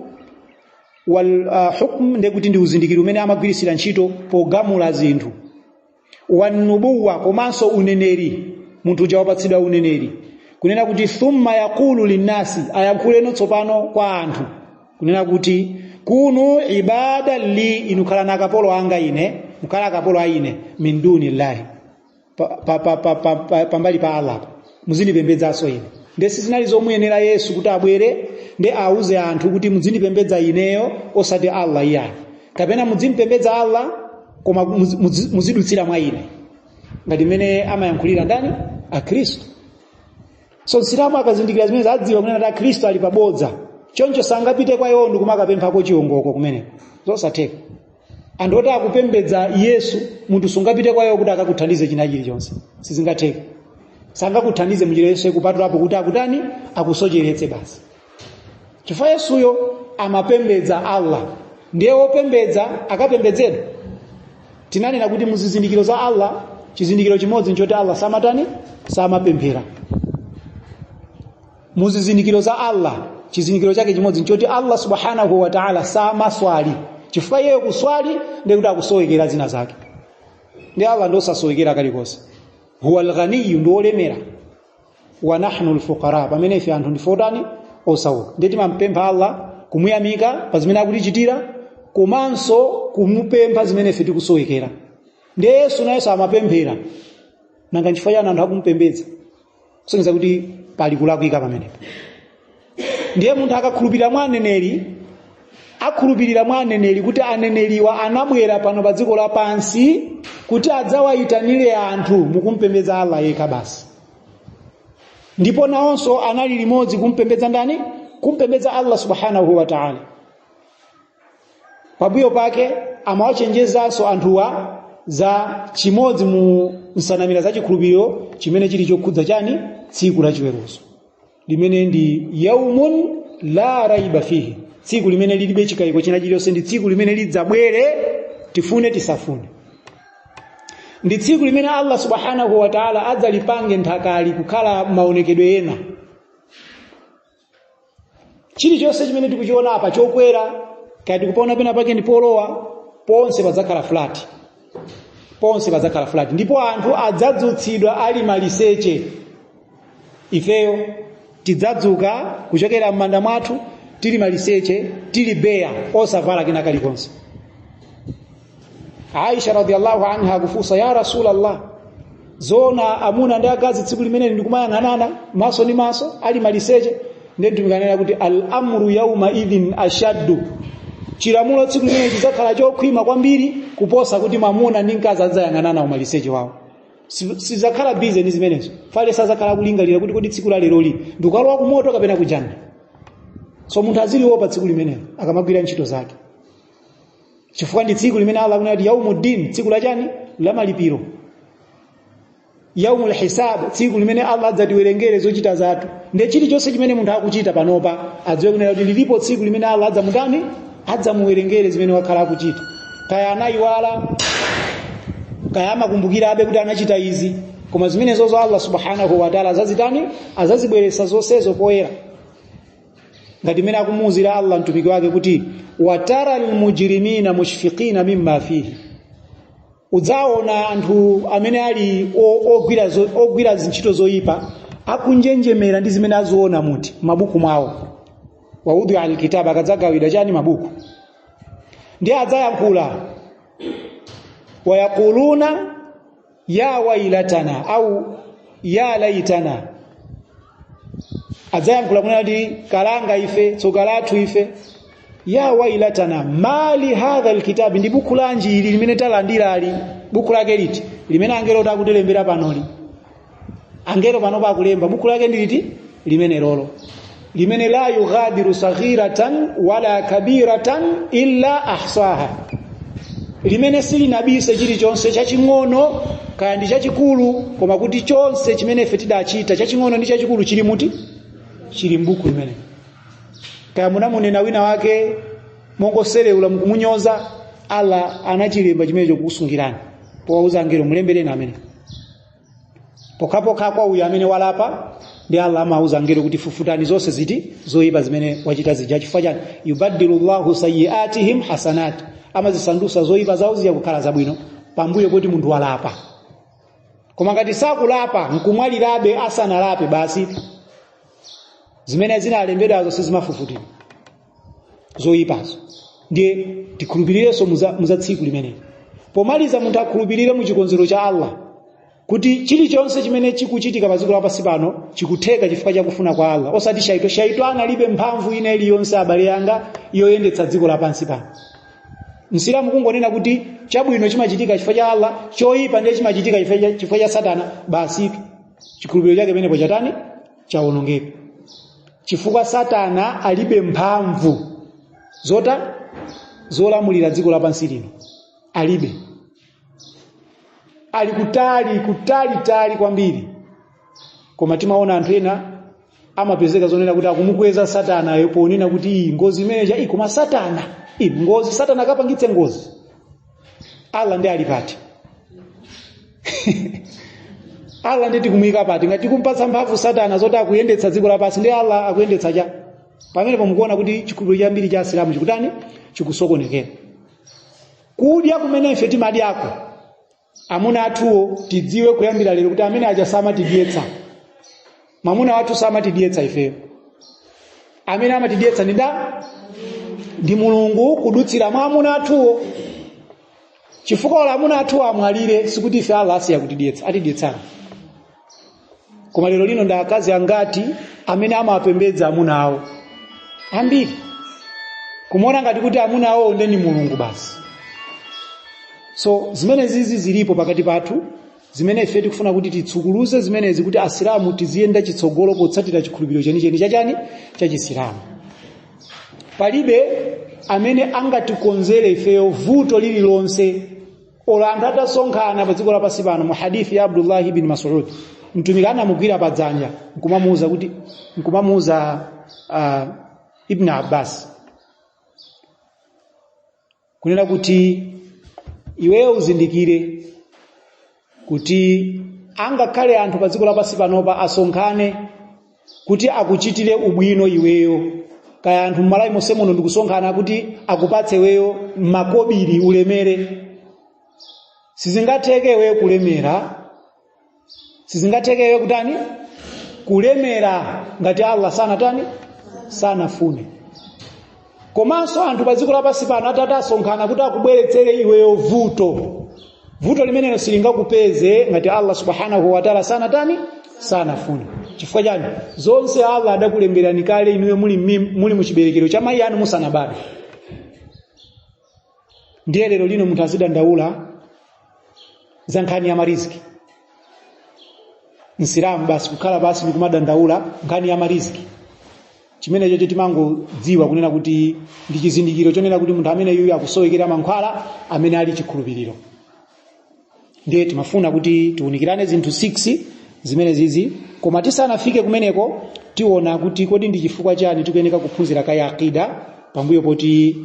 wal hukm ndi kuti ndi uzindikiri umene amagwirisira ntchito pogamula zinthu, wanubuwa komanso uneneri, munthu uja wapatsidwa uneneri, kunena kuti thumma yaqulu linnasi, ayankhuleno tsopano kwa anthu kunena kuti kunu ibada li, inu khalani akapolo anga ine, mukhala akapolo a ine, min duni llahi, pambali pa Allah muzindipembedzanso ine. Nde sizinali zomuyenera Yesu kuti abwere ndi auze anthu kuti muzindipembedza ineyo osati Allah iyayi, kapena muzimpembedza Allah koma muzidutsira mwa ine, ngati mmene amayankhulira ndani? Akhristu. So Msilamu akazindikira zimene adziwa kunena kuti Akhristu ali pabodza, choncho sangapite kwa iwo ndikumakapemphako chiwongoko kumeneko, zosatheka. Anthu oti akupembedza Yesu, munthu sungapite kwa iwo kuti akakuthandize china chilichonse, sizingatheka. Sangakuthandize munjira yonse kupatulapo kuti akutani? Akusocheretse basi, chifukwa Yesuyo amapembedza Allah, ndiye wopembedza akapembedzedwa. Tinanena kuti muzizindikiro za Allah chizindikiro chimodzi nchoti Allah samatani? Samapemphera. Muzizindikiro za Allah chizindikiro chake chimodzi nchoti Allah subhanahu wa ta'ala samaswali, chifukwa iyeyo kuswali ndiye kuti akusowekera zina zake, ndi Allah ndosasowekera kalikonse. Huwa alghaniyu, ndi wolemera, wa nahnu alfuqara, pamene ife anthu ndife otani? Osauka. Ndiye timampempha Allah, kumuyamika pa zimene akutichitira komanso kumupempha zimene ife tikusowekera. Ndiye Yesu nayenso amapemphera, nanga nchifukwa chani anthu akumpembedza? Kusonyeza kuti pali kulakwika pamenepo. Ndiye munthu akakhulupirira mwa aneneri, akhulupirira mwa aneneri kuti aneneriwa anabwera pano pa dziko lapansi kuti adzawayitanire anthu mukumpembedza Allah yekha basi, ndipo nawonso anali limodzi kumpembedza ndani? Kumpembedza Allah subhanahu wa ta'ala. Pambuyo pake amawachenjezanso anthuwa za chimodzi mu nsanamira za chikhulupiriro chimene chili chokhudza chani? Tsiku la chiweruzo, limene ndi yaumun la raiba fihi, tsiku limene lilibe chikayiko china chiliyonse, ndi tsiku limene lidzabwere tifune tisafune, ndi tsiku limene Allah subhanahu wa ta'ala adzalipange nthakali kukhala maonekedwe ena. Chilichonse chimene tikuchiona apa chokwera, kaya tikupaona pena pake ndi polowa, ponse padzakhala flat, ponse padzakhala flat, ndipo anthu adzadzutsidwa ali maliseche. Ifeyo tidzadzuka kuchokera m'manda mwathu tili maliseche, tili beya, osavala kina kalikonse. Aisha radhiallahu anha akufunsa, ya Rasulallah, zona amuna ndi akazi tsiku limene ndikumayang'anana maso ndi maso ali maliseche? Ndiye Mtumiki anena kuti al-amru yawma idhin ashaddu, chilamulo tsiku limene chidzakhala chokhwima kwambiri kuposa kuti mwamuna ndi mkazi adzayang'anana umaliseche wawo. Sizakhala busy ndi zimenezo, fale sazakhala kulingalira kuti kodi tsiku la leroli ndikukalowa kumoto kapena kujanna. So munthu aziliopa tsiku limenelo akamagwira ntchito zake, chifukwa ndi tsiku limene Allah akunena kuti yaumuddin, tsiku la chani? La malipiro. Yaumul hisab, tsiku limene Allah adzatiwerengere zochita zathu. Ndiye chilichonse chimene munthu akuchita panopa adziwe kunena kuti lilipo tsiku limene Allah adzamutani? Adzamuwerengere zimene wakhala akuchita, kaya anayiwala, kaya amakumbukirabe kuti anachita izi, koma zimenezozo Allah subhanahu wa ta'ala azazitani? Azazibweretsa zonsezo poyera, ngati mmene akumuwuzira Allah mtumiki wake kuti watara almujrimina mushfiqina mimma fihi, udzaona anthu amene ali ogwira ntchito zoyipa akunjenjemera ndi zimene aziona muti mabuku mwawo. Waudhi alkitaba, akadzagawidwa chani? Mabuku. Ndiye adzayankhula, wayaquluna ya wailatana au ya laitana, adzayankhula kunena kuti kalanga ife, tsoka lathu ife, ya wailatana mali hadha alkitabi, ndi buku lanji ili limene talandirali? Buku lake liti limene angelo takutilembera panoli? Angelo pano pakulemba buku lake ndi liti? Limene lolo. limene la yughadiru saghiratan wala kabiratan illa ahsaha, limene silinabise chilichonse chaching'ono kaya ndi chachikulu, koma kuti chonse chimene ife tidachita chaching'ono ndi chachikulu chili muti, chili m'buku limene. Kaya munamunena wina wake mongoserewula mukumunyoza, Allah anachilemba chimenecho kukusungirani powauza angelo mulembereni amene. Pokhapokha kwa uyo amene walapa, ndi Allah amauza angelo kuti fufutani zonse ziti zoyipa zimene wachita zija. Chifukwa chani? Yubaddilu llahu sayiatihim hasanat, amazisandusa zoyipa zawo zija kukhala zabwino pambuyo poti munthu walapa. Koma ngati sakulapa nkumwalirabe asanalape, basi zimene zinalembedwazo sizimafufutidwa zoyipazo. Ndiye tikhulupirirenso muza tsiku limeneli. Pomaliza, munthu akhulupirire mu chikonzero cha Allah kuti chilichonse chimene chikuchitika pa dziko lapansi pano chikutheka chifukwa chakufuna kwa Allah, osati shaito. Shaito analibe mphamvu ina iliyonse, abale anga, yoyendetsa dziko lapansi pano. Msilamu kungonena kuti chabwino chimachitika chifukwa cha Allah, choyipa ndiye chimachitika chifukwa cha satana, basi chikhulupiriro chake penepo chatani? Chawonongeka. Chifukwa satana alibe mphamvu zota zolamulira dziko lapansi lino, alibe, ali kutali kutali tali kwambiri. Koma timaona anthu ena amapezeka zonena kuti akumukweza satanayo ponena kuti iyi ngozi imeneja iyi, koma satana iyi ngozi, satana akapangitse ngozi, Allah ndi ali pati? Allah ndi tikumuyika pati? Ngati tikumpatsa mphamvu satana zoti akuyendetsa dziko lapansi, ndi Allah akuyendetsa cha pamenepo mukuona kuti chikhulupiriro chambiri cha Asilamu chikutani? Chikusokonekera. Kudya kumene ife timadyako, amuna athuwo tidziwe kuyambira lero kuti amene aja samatidyetsa, mwamuna wathu samatidyetsa ifeyo. Amene amatidyetsa ndi nda ndi Mulungu kudutsira mwa amuna athuwo. Chifukwa ola amuna athuwo amwalire, sikuti ife Allah asiya kutidyetsa, atidyetsana. Koma lero lino ndi akazi angati amene amapembedza amuna awo? Ambiri kumuona ngati kuti amuna awo nde ni Mulungu basi. So zimene zizi zilipo pakati pathu, zimene ife tikufuna kuti titsukuluze zimenezi kuti Asilamu tiziyenda chitsogolo potsatira chikhulupiriro chenicheni chachani? Cha Chisilamu. Palibe amene angatikonzere ifeyo vuto lililonse olo anthu atasonkhana pa dziko lapansi pano. Mu hadithi ya Abdullah ibn Mas'ud, Mtumiki anamugwira pa dzanja nkumamuuza kuti, nkumamuuza Ibn Abbas kunena kuti iweyo uzindikire kuti angakhale anthu pa dziko lapansi panopa asonkhane kuti akuchitire ubwino iweyo, kaya anthu m'Malawi monse muno ndikusonkhana kuti akupatse iweyo makobiri ulemere, sizingatheke iweyo kulemera, sizingatheke iweyo kutani? Kulemera ngati Allah sanatani? Sanafune. Komanso anthu pa dziko lapansi pano atati asonkhana kuti akubweretsere iweyo vuto, vuto limenelo silingakupeze ngati Allah subhanahu wa ta'ala sanatani? Sanafune. Chifukwa chani? Zonse Allah adakulemberani kale inuyo muli muchiberekero cha mayi anu musanabadwe. Ndiye lero lino munthu azidandaula za nkhani ya mariziki. Msilamu basi kukhala basi ndikumadandaula nkhani ya mariziki, chimenecho timangodziwa kunena kuti ndi chizindikiro chonena kuti munthu amene yuyu akusowekera mankhwala amene ali chikhulupiriro. Ndiye timafuna kuti tiunikirane zinthu 6 zimene zizi, koma tisanafike kumeneko tiona kuti kodi ndi chifukwa chani tikuyeneka kuphunzira kaye aqida pambuyo poti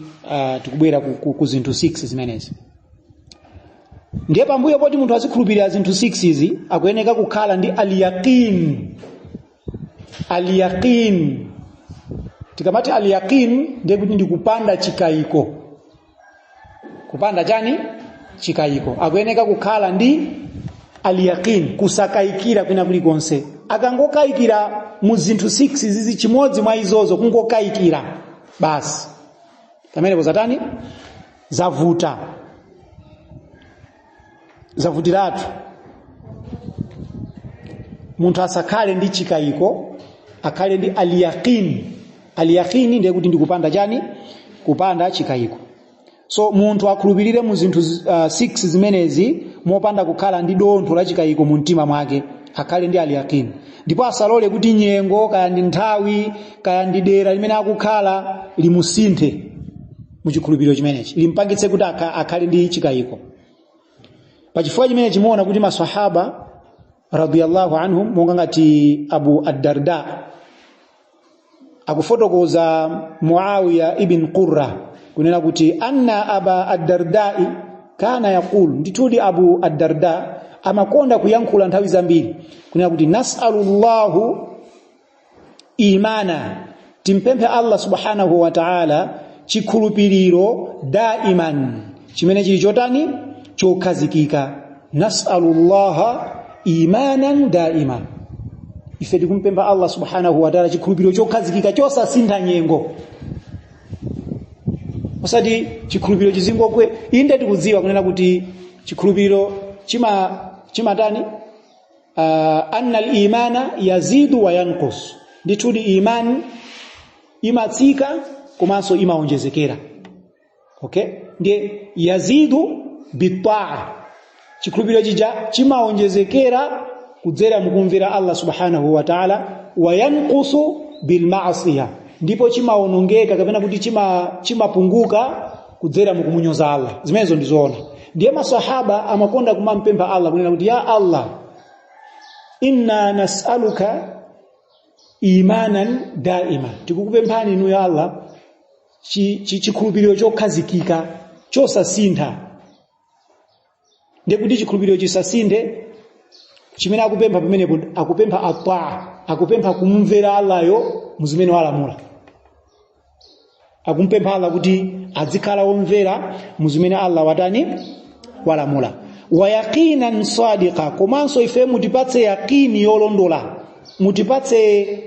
tikubwera ku zinthu 6 zimenezi. Ndiye pambuyo poti munthu azikhulupirira zinthu 6 izi, akuyeneka kukhala ndi al-yaqin. Al-yaqin, tikamati al-yaqin ndiye kuti ndi kupanda chikayiko. Kupanda chani? Chikayiko. Akuyeneka kukhala ndi al-yaqin, kusakayikira kwina kulikonse. Akangokayikira mu zinthu 6 zizi chimodzi mwa izozo, kungokayikira basi, pamenepo zatani? Zavuta, zavutiratu. Munthu asakhale ndi chikayiko, akhale ndi al-yaqin. Al-yaqin ndiye kuti ndikupanda chani? Kupanda chikayiko. So munthu akhulupirire mu zinthu 6 zimenezi mopanda kukhala ndi dontho la chikayiko mu mtima mwake. Akhale ndi al-yaqin, ndipo asalole kuti nyengo, kaya ndi nthawi, kaya ndi dera limene akukhala, limusinthe muchikhulupiriro chimenechi, limpangitse kuti akhale ndi chikayiko. Pachifukwa chimene chimuona kuti maswahaba radiyallahu anhum, monga ngati Abu ad-Darda, akufotokoza Muawiya ibn Qurra kunena kuti anna Aba ad-Dardai kana yaqul, ndithudi Abu ad-Darda amakonda kuyankhula nthawi zambiri kunena kuti nas'alullahu imana, timpemphe Allah subhanahu wa ta'ala chikhulupiriro, daiman, chimene chili chotani? Chokhazikika. Nas'alullaha imanan daima, ife tikumpempha Allah subhanahu wa ta'ala chikhulupiriro chokhazikika, chosasintha nyengo, osati chikhulupiriro chizingokwe. Inde, tikudziwa kunena kuti chikhulupiriro chimatani, anna al-imana yazidu wa yanqus, ndithudi imani imatsika komanso imaonjezekera. Okay, ndiye yazidu bitaa, chikhulupiriro chija chimaonjezekera kudzera mukumvera Allah subhanahu wa ta'ala, wa yanqusu bilma'siyah, ndipo chimaonongeka kapena kuti chimapunguka kudzera mukumunyoza Allah. Zimenezo ndizoona. Ndiye masahaba amakonda kumampempha Allah kunena kuti ya Allah, inna nas'aluka imanan daima, tikukupemphani inu ya Allah chikhulupiriro chokhazikika, chosasintha. Ndiye kuti chikhulupiriro chisasinthe, chimene akupempha pamenepo, akupempha ataa, akupempha kumumvera Allahyo muzimene walamula. Akumpempha Allah kuti adzikhala womvera muzimene Allah watani? Walamula. Wa yaqinan sadiqa, komanso ife mutipatse yaqini yolondola, mutipatse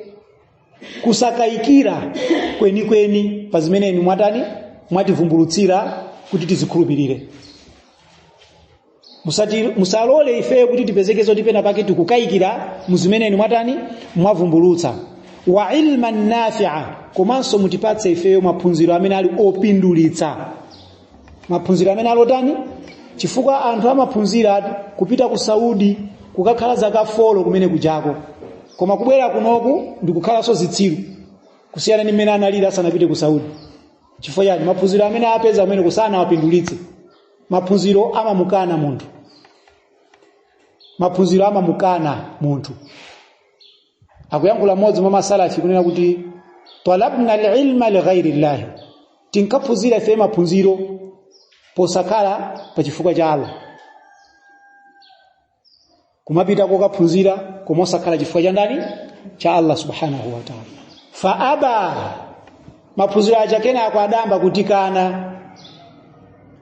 kusakayikira kwenikweni pa zimene inu mwatani? Mwativumbulutsira kuti tizikhulupirire. Musati, musalole ife kuti tipezeke zoti pena pake tikukayikira muzimene inu mwatani? Mwavumbulutsa. Wa ilman nafi'a, komanso mutipatse ifeyo maphunziro amene ali opindulitsa, maphunziro amene alotani? Chifukwa anthu amaphunzira kupita ku Saudi kukakhala zaka 4 kumene kujako, koma kubwera kunoku ndikukhalanso zitsiru kusiyana ndi mmene analili asanapite ku Saudi. Chifukwa chani? Maphunziro amene apeza kumene kusana wapindulitse. Maphunziro amamukana munthu, maphunziro amamukana munthu. Akuyankhula mmodzi mwa masalafi kunena kuti talabna al-ilma li ghairi llahi, tinkaphunzira ife maphunziro posakhala pa chifukwa cha Allah, kumapita kokaphunzira koma osakhala chifukwa cha ndani? Cha Allah subhanahu wa ta'ala. Fa aba, maphunziro aja kenako adamba kutikana,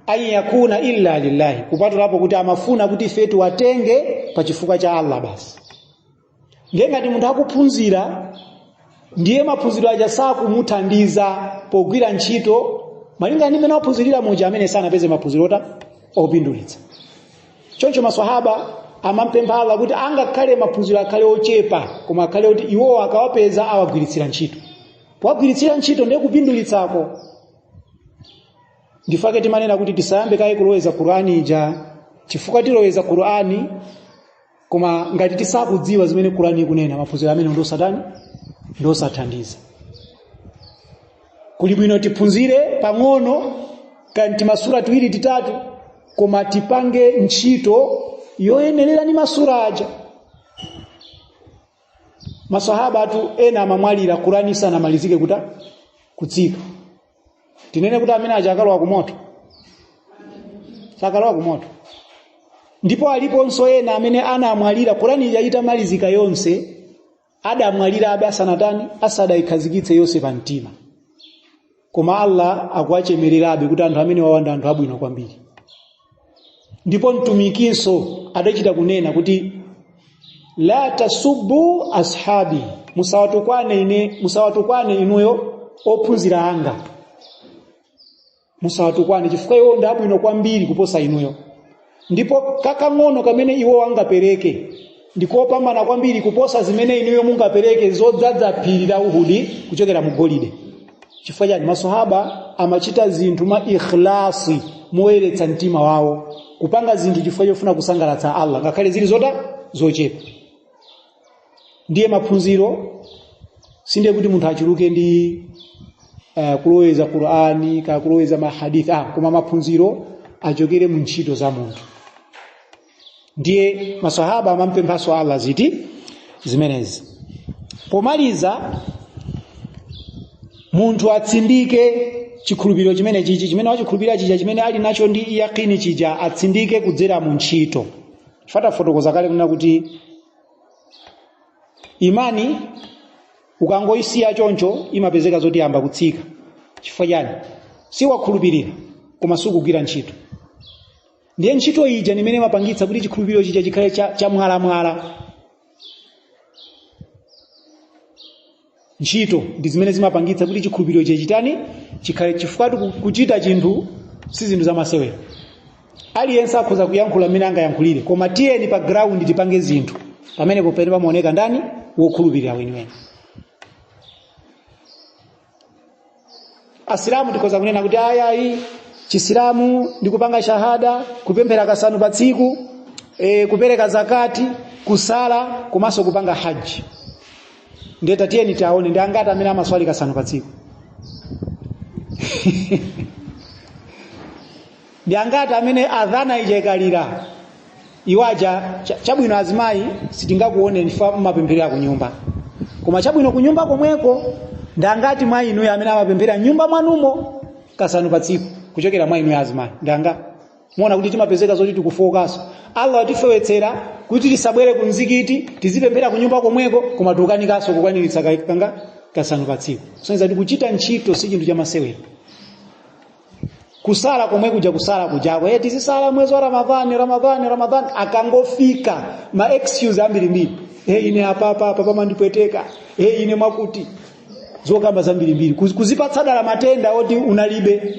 an yakuna illa lillahi, kupatulapo kuti amafuna kuti ife tiwatenge pa chifukwa cha Allah basi. Ndiye ngati munthu akuphunzira, ndiye maphunziro aja sakumuthandiza pogwira ntchito malinga ndi mmene waphunzirira muja, amene sanapeze maphunziro ota opindulitsa. Choncho maswahaba amampempha Allah kuti angakhale maphunziro akhale ochepa, koma akhale kuti iwowo akawapeza awagwiritsira ntchito. Powagwiritsira ntchito ndiye kupindulitsako. Ndifake timanena kuti tisayambe kaye kuloweza Qur'ani ija, chifukwa tiloweza Qur'ani, koma ngati tisakudziwa zimene Qur'ani ikunena, maphunziro amene ndosatani? Ndosathandiza. Kuli bwino tiphunzire pang'ono kanti masura tiwiri, titatu, koma tipange ntchito yoyenerera ni masura aja. Masahaba atu ena amamwalira Qur'ani isanamalizike kuta kutsika. Tinene kuti amene aja akalowa kumoto? Sakalowa kumoto. Ndipo aliponso ena amene anamwalira Qur'ani ija itamalizika yonse, adamwalira abe asanatani? Asadayikhazikitse yonse pa mtima, koma Allah akuwachemererabe kuti anthu amene wawanda anthu abwino kwambiri. Ndipo mtumikinso adachita kunena kuti la tasubbu ashabi, musawatukwane ine, musawatukwane inuyo ophunzira anga, musawatukwane, chifukwa iwo ndi abwino kwambiri kuposa inuyo, ndipo kakang'ono kamene iwo angapereke ndikopambana kwambiri kuposa zimene inuyo mungapereke zodzaza phiri la Uhudi kuchokera mu golide. Chifukwa chani? Maswahaba amachita zinthu ma ikhlasi, moyeretsa mtima wawo, kupanga zinthu chifukwa chofuna kusangalatsa Allah, ngakhale zili zota zochepa. Ndiye maphunziro sindiye kuti munthu achuluke ndi kuloweza Qur'ani ka kuloweza mahadithi, koma maphunziro achokere mu ntchito za munthu. Ndiye masahaba amampemphanso Allah ziti zimenezi. Pomaliza, munthu atsindike chikhulupiriro chimene chichi, chimene wachikhulupirira chija, chimene ali nacho ndi yaqini chija, atsindike kudzera mu ntchito. Chifukwa tafotokoza kale kunena kuti imani ukangoyisiya choncho imapezeka zoti yamba kutsika. Chifukwa chani? Siwakhulupirira koma sukugwira ntchito. Ndiye ntchito ija nimene imapangitsa kuti chikhulupiriro chija chikhale cha mwalamwala. Ntchito ndi zimene zimapangitsa kuti chikhulupiriro chija chitani, chikhale. Chifukwa kuchita chinthu si zinthu zamasewera. Aliyense akhoza kuyankhula mmene angayankhulire, koma tiyeni pa ground tipange zinthu, pamenepo pene pamaoneka ndani wokhulupirira weniweni. Asilamu tikhoza kunena kuti ayayi, chisilamu ndi kupanga shahada, kupemphera kasanu pa tsiku, kupereka zakati, kusala komanso kupanga haji. Ndiye tatiyeni tiaone ndi angati amene amaswali kasanu pa tsiku. Ndi angati amene adhana ija ikalira iwaja chabwino azimayi sitingakuoneni chifukwa mumapempherera ku nyumba, koma chabwino ku nyumba komweko ndi angati mwa inuyo amene amapemphera nyumba mwanumo kasanu pa tsiku kuchokera mwa inuyo azimayi? Ndi angati? Muona kuti timapezeka zoti tikufokaso. Allah watifewetsera kuti tisabwere ku mzikiti, tizipemphera ku nyumba komweko, koma tikukanikanso kukwaniritsa kanga kasanu pa tsiku. Kusonyeza kuti kuchita ntchito si chinthu chamasewera. Kusala komwe kuja, kusala kujako, tizisala mwezi wa Ramadhani, Ramadhani, Ramadhani, akangofika ma excuse ambirimbiri, ine apapa apa pamandipweteka, ine mwakuti, zokamba zambirimbiri, kuzipatsa dala matenda oti unalibe.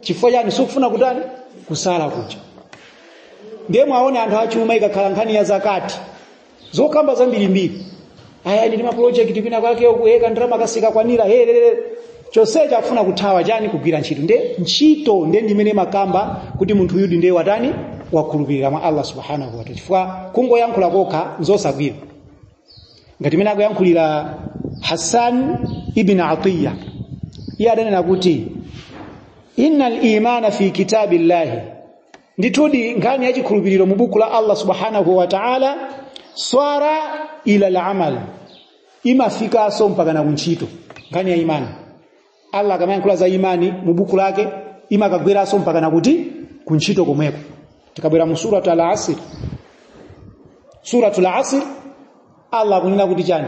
Chifukwa chani? Sukufuna kutani? Kusala kuja. Ndiye mwaone anthu achuma ikakhala nkhani ya zakati, zokamba zambirimbiri, aya ndi ma project kwina kwake ukuheka ndalama kasikakwanira, he chonsecho afuna kuthawa chani? Kugwira ntchito. Nde ntchito nde ndimene makamba kuti munthu uyudi ndiye watani? Wakhulupirira mwa Allah subhanahu wa ta'ala. Chifukwa kungoyankhula kokha nzosagwira. Ngati mene akuyankhulira Hassan ibn Atiyya, iye adanena kuti innal imana fi kitabillahi, ndithudi nkhani ya chikhulupiriro mu buku la Allah subhanahu wa ta'ala, swara ila al-amal, imafikanso mpaka na kuntchito. Nkhani ya imani, Allah akamayankhula za imani mu buku lake imakagweranso mpaka na kuti kuntchito komweko. Tikabwera mu suratu al-Asr, suratu al-Asr Allah akunena kuti chani?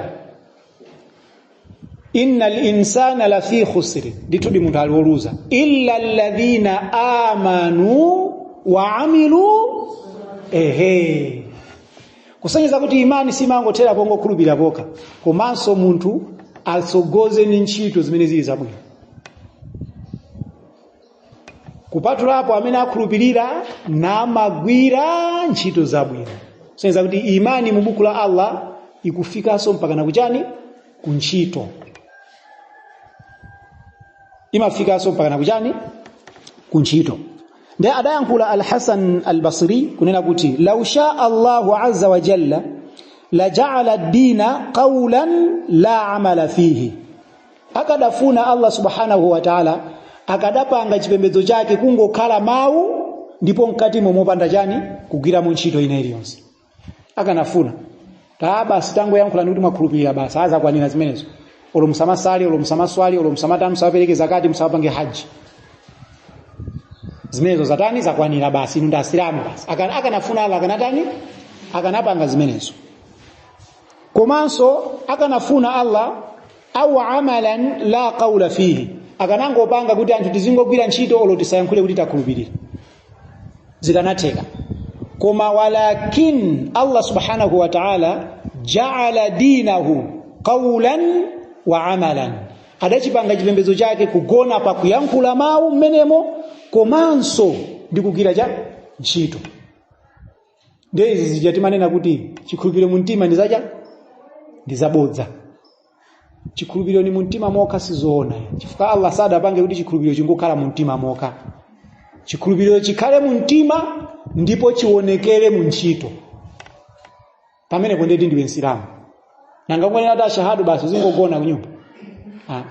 Innal insana lafi khusri, ndithudi munthu ali woluza, illa alladhina amanu wa amilu. Ehe, kusonyeza kuti imani simangothera pongokhulupirira pokha, komanso munthu atsogoze ndi ntchito zimene zili zabwino. Kupatulapo amene akhulupirira namagwira ntchito zabwino. Kusonyeza kuti imani mu buku la Allah ikufikanso mpaka na kuchani? Ku ntchito. Imafikanso mpaka na kuchani? Ku ntchito. Ndiye adayankhula Al-Hasan Al-Basri kunena kuti law shaa Allahu azza wa jalla la ja'ala ad-dina qawlan la amala fihi, akadafuna Allah subhanahu wa ta'ala akadapanga chipembedzo chake kungokhala mawu ndipo mkatimo mopanda chani? Kugwiramo ntchito ina iliyonse. Akanafuna ta basi tangoyankhula kuti mwakhulupirira basi, azakwanira zimenezo, olo musamasali, olo musamaswali, olo musamatani, musapereke zakati, musapange haji, zimenezo zatani? Zakwanira basi, inu ndi asilamu basi. Akanafuna Allah akanatani? Akanapanga zimenezo. Komanso akanafuna Allah au amalan la qawla fihi, akanangopanga kuti anthu tizingogwira ntchito olo tisayankhule kuti takhulupirira, zikanatheka. Koma walakin Allah subhanahu wa ta'ala ja'ala dinahu qawlan wa amalan, adachipanga chipembedzo chake kugona pa kuyankhula mawu mmenemo komanso ndi kugwira cha ntchito. Ndiye izi zija timanena kuti chikhulupiriro mu mtima ndi zacha ndi zabodza. Chikhulupiriro ni mu mtima mokha sizoona, chifukwa Allah sadapange kuti chikhulupiriro chingokhala mu mtima mokha. Chikhulupiriro chikhale mu mtima ndipo chionekere mu ntchito. Pamenepo ndeti ndiwe Msilamu. Nanga kungonena ati ashahadu basi uzingogona kunyumba? Ah.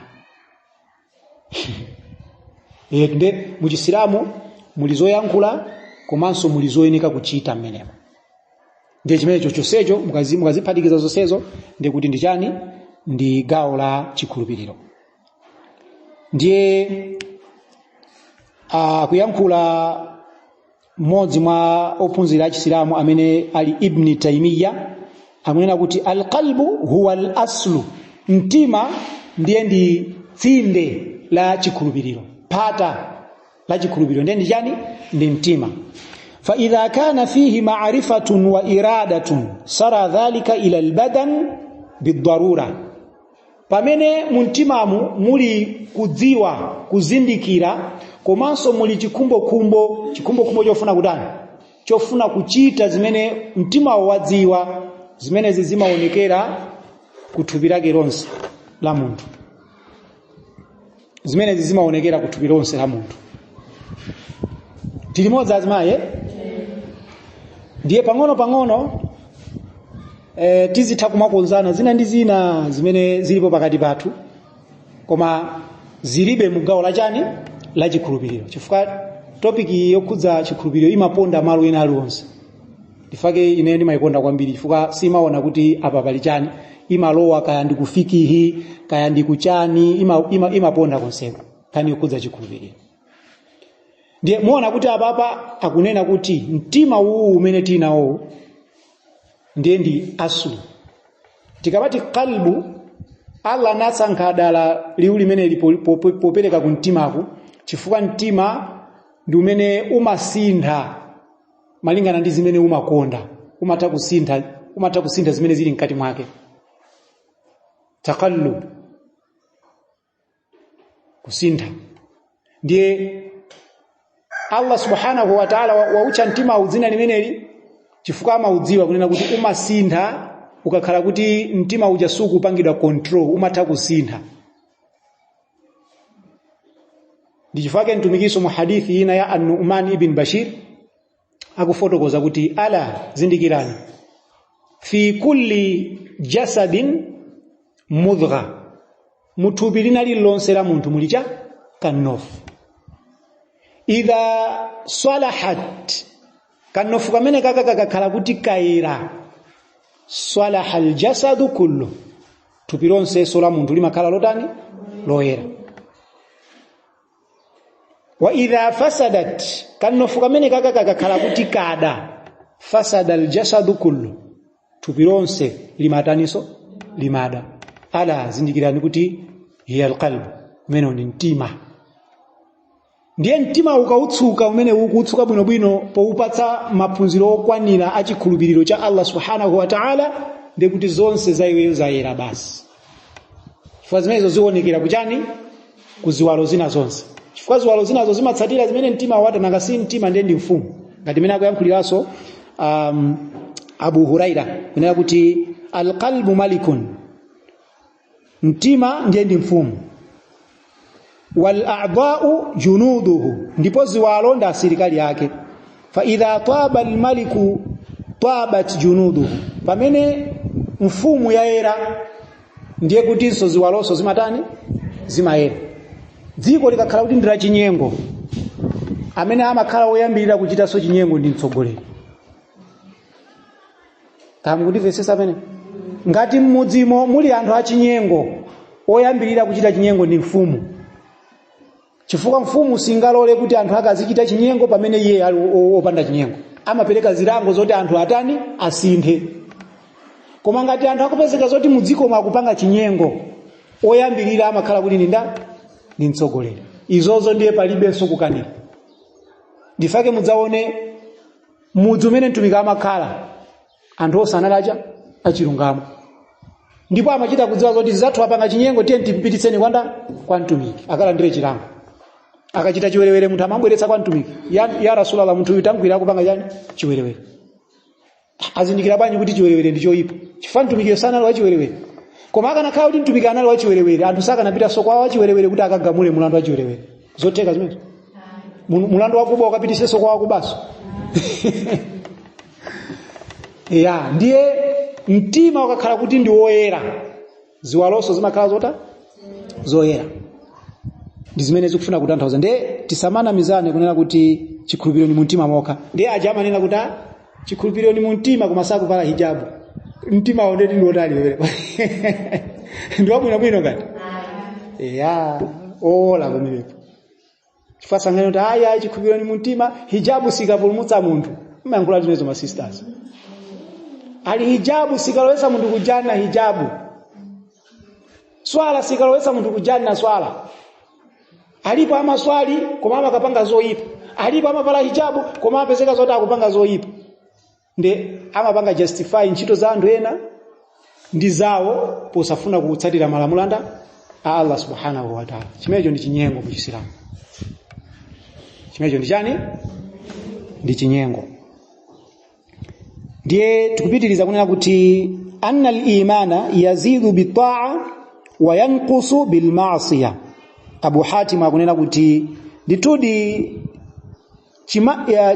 Nde muchisilamu muli zoyankhula komanso muli zoyeneka kuchita mmenemo. Ndiye chimenecho chonsecho mukaziphatikiza zonsezo ndiye kuti ndi chani? Ndi gawo la chikhulupiriro. Ndiye akuyankhula mmodzi mwa ophunzira achisilamu amene ali Ibni Taimiya, akunena kuti alqalbu huwa al-aslu, mtima ndiye ndi tsinde la chikhulupiriro, phata la chikhulupiriro ndiye ndi chani? Ndi mtima. Fa idha kana fihi ma'rifatun wa iradatun sara dhalika ila albadan bidarura, pamene mumtimamu muli kudziwa, kuzindikira, komanso muli chikhumbokhumbo, chikhumbokhumbo chofuna kutani? Chofuna kuchita zimene mtimawo wadziwa, zimenezi zimaonekera kuthupi lake lonse la munthu. Zimenezi zimaonekera kuthupi lonse la munthu. Tili limodzi azimayi? Ndiye pang'ono pang'ono tizitha kumakonzana zina ndi zina zimene zilipo pakati pathu, koma zilibe mugawo la chani? La chikhulupiriro, chifukwa topic yokhudza chikhulupiriro imaponda malo ena aliwonse. Ndifake ine ndimayikonda kwambiri, chifukwa simaona kuti apa pali chani, imalowa kaya ndi kufikihi kaya ndi kuchani, imaponda konseko nkhani yokhudza chikhulupiriro. Ndiye muona kuti apapa akunena kuti mtima uwu umene tinawo ndiye ndi aslu. Tikamati qalbu, Allah anasankha dala liwu limeneli popereka ku mtimaku, chifukwa mtima ndi umene umasintha malingana ndi zimene umakonda, umatha kusintha zimene zili mkati mwake. Taqallub, kusintha. Ndiye Allah subhanahu wa ta'ala waucha mtima dzina limeneli chifukwa amaudziwa kunena kuti umasintha. Ukakhala kuti mtima uja sukupangidwa control, umatha kusintha. Ndi chifukwa chake mtumikiso mu hadithi ina ya An-Nu'man ibn Bashir akufotokoza kuti ala, zindikirani, fi kulli jasadin mudgha, muthupi lina lililonse la munthu muli cha kanofu. Idha salahat, kanofu kamene kaka kakakhala kuti kayera, salaha aljasadu kullu, thupi lonseso la munthu limakhala lotani? Loyera. Wa idha fasadat, kanofu kamene kaka kakakhala kuti kada, fasada aljasadu kullu, thupi lonse limataniso? Limada. Ala, zindikirani kuti hiya alqalbu, umene ndi mtima. Ndiye mtima ukautsuka umene ukuutsuka bwinobwino poupatsa maphunziro okwanira a chikhulupiriro cha Allah subhanahu wa ta'ala, ndiye kuti zonse za iweyo zayera basi. Chifukwa zimenezo zionekera kuchani? Kuziwalo zina zonse, chifukwa ziwalo zinazo zimatsatira zimene mtima watananga. Si mtima ndiye ndi mfumu, ngati imene akuyankhuliranso Abu Huraira kunena kuti alqalbu malikun, mtima ndiye ndi mfumu, wal a'dha'u junuduhu, ndipo ziwalo ndi asilikali ake. Fa idha taba almaliku tabat junuduhu, pamene mfumu yayera ndiye kutinso ziwalonso zimatani? Zimayera. Dziko likakhala kuti ndi la chinyengo, amene amakhala woyambirira kuchitanso chinyengo ndi mtsogoleri. Kamukundimvetsetsa pamene? Ngati mmudzimo muli anthu achinyengo, oyambirira kuchita chinyengo ndi mfumu, chifukwa mfumu singalole kuti anthu akazichita chinyengo pamene iye ali opanda chinyengo. Amapereka zilango zoti anthu atani? Asinthe. Koma ngati anthu akupezeka zoti mudzikomo akupanga chinyengo, oyambirira amakhala kuti ninda ndi mtsogoleri. Izozo ndiye palibenso kukanira. Ndifake mudzaone mudzi umene mtumiki amakhala, anthu onse anali acha achilungamo, ndipo amachita kudziwa zoti zathu apanga chinyengo, tiye timpititseni kwanda kwa mtumiki akalandire chilango. Akachita chiwerewere munthu amabweretsa kwa mtumiki, ya Rasulallah, munthu uyu tamgwira akupanga chani? Chiwerewere. Azindikira bwanji kuti chiwerewere ndi choyipa? Chifukwa mtumikiyo sanali wachiwerewere. Koma akanakhala kuti mtumiki anali wachiwerewere, anthu sakanapitanso kwa wachiwerewere kuti akagamule mulandu wachiwerewere. Zotheka zimenezo? Mulandu wakuba ukapitisenso kwa wakubaso? Ya, ndiye Mtima ukakhala kuti ndi woyera, ziwalonso zimakhala zota zoyera. Ndi zimene zikufuna kutanthauza. Ndiye tisamanamizane kunena kuti chikhulupiriro ni mumtima mokha. Ndiye aja amanena kuti chikhulupiriro ni mumtima koma sakuvala hijabu, mtima wawo ndeti ndi wotali pamenepo? Ndi wabwinobwino ngati ya owola pamenepo, chifukwa sangane kuti ayi ayi, chikhulupiriro ni mumtima, hijabu sikapulumutsa munthu. Mmayankhula zimenezo ma sisters ali, hijabu sikalowetsa munthu kujanna, hijabu swala sikalowetsa munthu kujanna. Swala alipo amaswali koma amakapanga zoyipa, alipo amavala hijabu koma amapezeka zoti akupanga zoyipa. Nde amapanga justify ntchito za anthu ena ndi zawo posafuna kutsatira malamulo anda a Allah subhanahu wa ta'ala. Chimenecho ndi chinyengo mu Chisilamu. Chimenecho ndi chani? Ndi chinyengo. Ndiye tikupitiriza kunena kuti anna al-imana yazidu bitaa wa yanqusu bilma'siyah. Abu Hatim akunena kuti ndithudi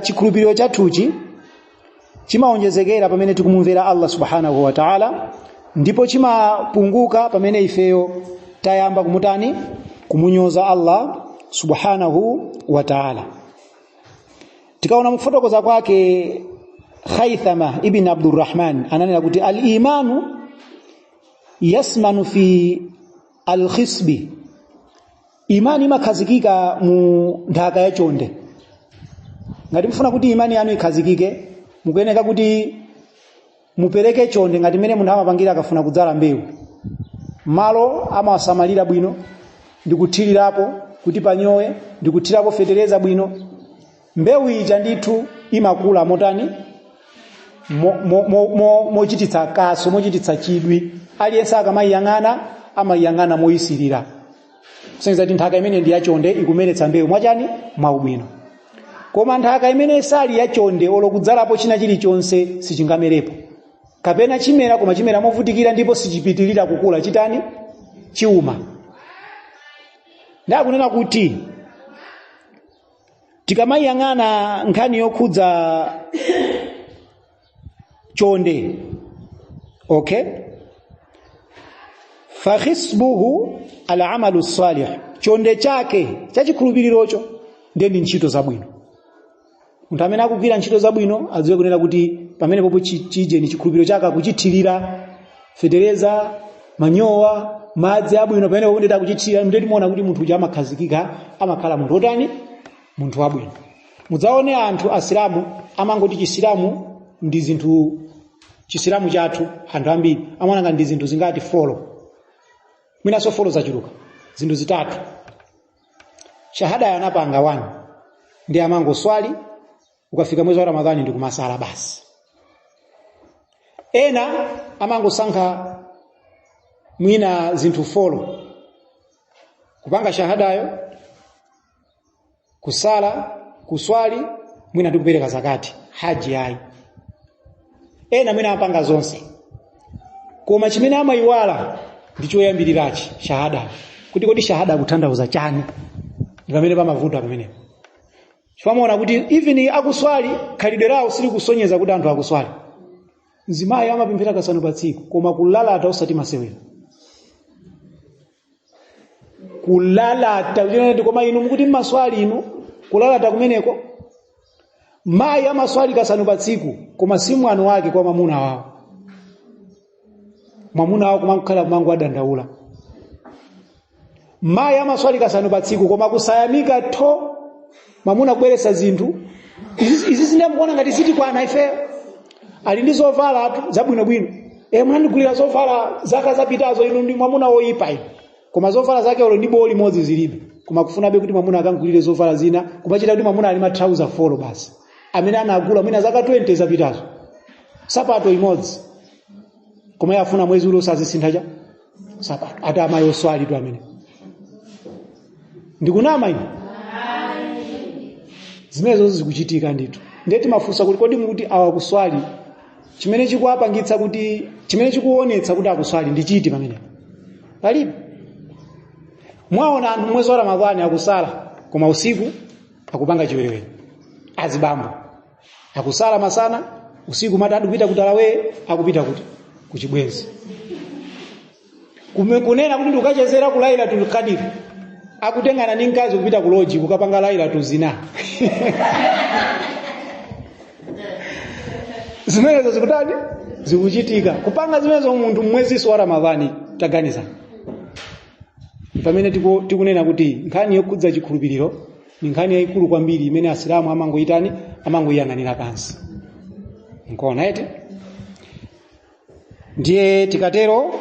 chikhulupiriro chathuchi chimaonjezekera pamene tikumumvera Allah subhanahu wa ta'ala, ndipo chimapunguka pamene ifeyo tayamba kumutani, kumunyoza Allah subhanahu wa ta'ala. Tikaona mukufotokoza kwake Khaythama ibn Abdurrahman ananena kuti al-imanu yasmanu fi al-khisbi, imani imakhazikika mu nthaka ya chonde. Ngati mufuna kuti imani yanu ikhazikike, mukuyeneka kuti mupereke chonde, ngati mmene munthu amapangira akafuna kudzala mbewu. Malo amawasamalira bwino ndikuthirirapo kuti panyowe, ndikuthirapo fetereza bwino, mbewu ija ndithu imakula motani? Mochititsa kaso, mochititsa chidwi. Aliyense akamayiyang'ana amayiyang'ana moyisirira, kusonyeza kuti nthaka imene ndi yachonde ikumeretsa mbewu mwachani? Mwaubwino. Koma nthaka imene sali yachonde, olo kudzalapo china chilichonse sichingamerepo, kapena chimera koma chimera movutikira ndipo sichipitirira kukula, chitani? Chiuma. Ndakunena kuti tikamayiyang'ana nkhani yokhudza chonde, okay, fakhisbuhu alamalu salih, chonde chake chachikhulupirirocho ndiye ndi ntchito zabwino. Munthu amene akugwira ntchito zabwino adziwe kunena kuti pamene popo chije ni chikhulupiriro chake akuchithirira fetereza, manyowa, madzi abwino. Pamene popo ndeti akuchithirira, ndiye timaona kuti munthu uja amakhazikika, amakhala munthu otani? Munthu wabwino. Mudzaone anthu asilamu amangoti chisilamu ndi zinthu, chisilamu chathu anthu ambiri amaona ngati ndi zinthu zingati? Four, mwinanso four zachuluka, zinthu zitatu. Shahada anapanga 1, ndi amangoswali ukafika mwezi wa Ramadhani ndi kumasala basi. Ena amangosankha mwina zinthu four: kupanga shahadayo, kusala, kuswali, mwina ndi kupereka zakati, haji ayi. Ena mwina amapanga zonse, koma chimene amayiwala ndi choyambirirachi, shahada, kuti kodi shahada akutanthauza chani? Ndi pamene pamavuta pamenepo, chifukwa kuti even akuswali, khalidwe lawo silikusonyeza kuti anthu akuswali. Mzimayi amapemphera kasanu pa tsiku, koma kulalata usati masewera, kulalata kuti koma inu mukuti mmaswali inu, kulalata kumeneko. Mayi amaswali kasanu pa tsiku, koma si mwano wake kwa mwamuna wawo. Mwamuna wawo kumakhala kumango adandaula. Mayi amaswali kasanu pa tsiku, koma kusayamika tho. Mwamuna kubweretsa zinthu izi zindamukuona ngati zitikwana ifeyo. Ali ndi zovala atu zabwinobwino. Munandigulira zovala zaka zapitazo, inu ndi mwamuna woyipa inu. Koma zovala zake olo ndi bowo limodzi zilibe, koma kufunabe kuti mwamuna akangulire zovala zina, kumachita kuti mwamuna ali matrauza four basi amene anagula mwina zaka 20 zapitazo, sapato imodzi, koma iye afuna mwezi uli usazisintha cha sapato. Ati amayi oswali tu amene ndikunama ine? Zimene zonse zikuchitika ndithu. Ndiye timafunsa kuti kodi mukuti awa kuswali, chimene chikuwapangitsa kuti, chimene chikuonetsa kuti akuswali ndi chiti? Pamenepo palibe. Mwaona anthu mwezi wa Ramadhani akusala, koma usiku akupanga chiwerewere. Azibambo akusala masana, usiku mati akupita kutalawe, akupita kuti Kuchibwenzi. Kunena kuti ndikukachezera ku Lailatul Qadr, akutengana ndi mkazi kupita ku loji kukapanga Lailatul Zina. Zimenezo zikutani? Zikuchitika. Kupanga zimenezo munthu mwezinso wa Ramadhani, taganiza. Pamene tikunena kuti nkhani yokhudza chikhulupiriro ni nkhani yayikulu kwambiri imene Asilamu amangoyitani, amangoyiyang'anira pansi. Nkuona eti? Ndiye tikatero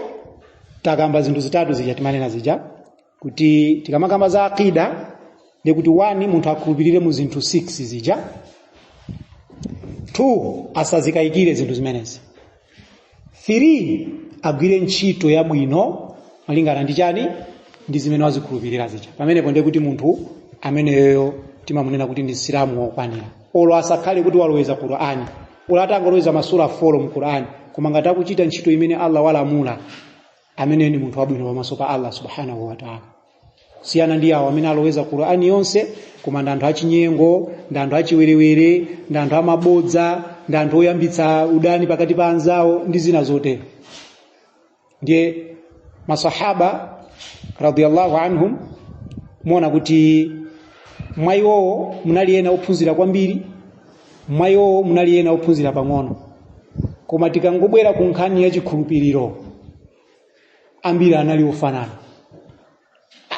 takamba zinthu zitatu zija timanena zija, kuti tikamakamba za aqida ndiye kuti 1 munthu akhulupirire mu zinthu 6 zija, 2 asazikayikire zinthu zimenezi, 3 agwire ntchito yabwino malingana ndi chani, ndi zimene wazikhulupirira zija. Pamenepo ndiye kuti munthu ameneyoyo timamunena kuti ndi Msilamu wokwanira, olo asakhale kuti waloweza Qur'ani, olo atangoloweza masura 4 mu Qur'ani, koma ngati akuchita ntchito imene Allah walamula, ameneyo ndi munthu wabwino pamaso pa Allah subhanahu wa ta'ala. Siyana ndi awo amene aloweza Qur'ani yonse, koma ndi anthu achinyengo, ndi anthu achiwerewere, ndi anthu amabodza, ndi anthu oyambitsa udani pakati pa anzawo ndi zina zotero. Ndiye masahaba radiyallahu anhum muona kuti mwa iwowo munali ena ophunzira kwambiri, mwa iwowo munali ena ophunzira pang'ono, koma tikangobwera ku nkhani ya chikhulupiriro ambiri anali ofanana,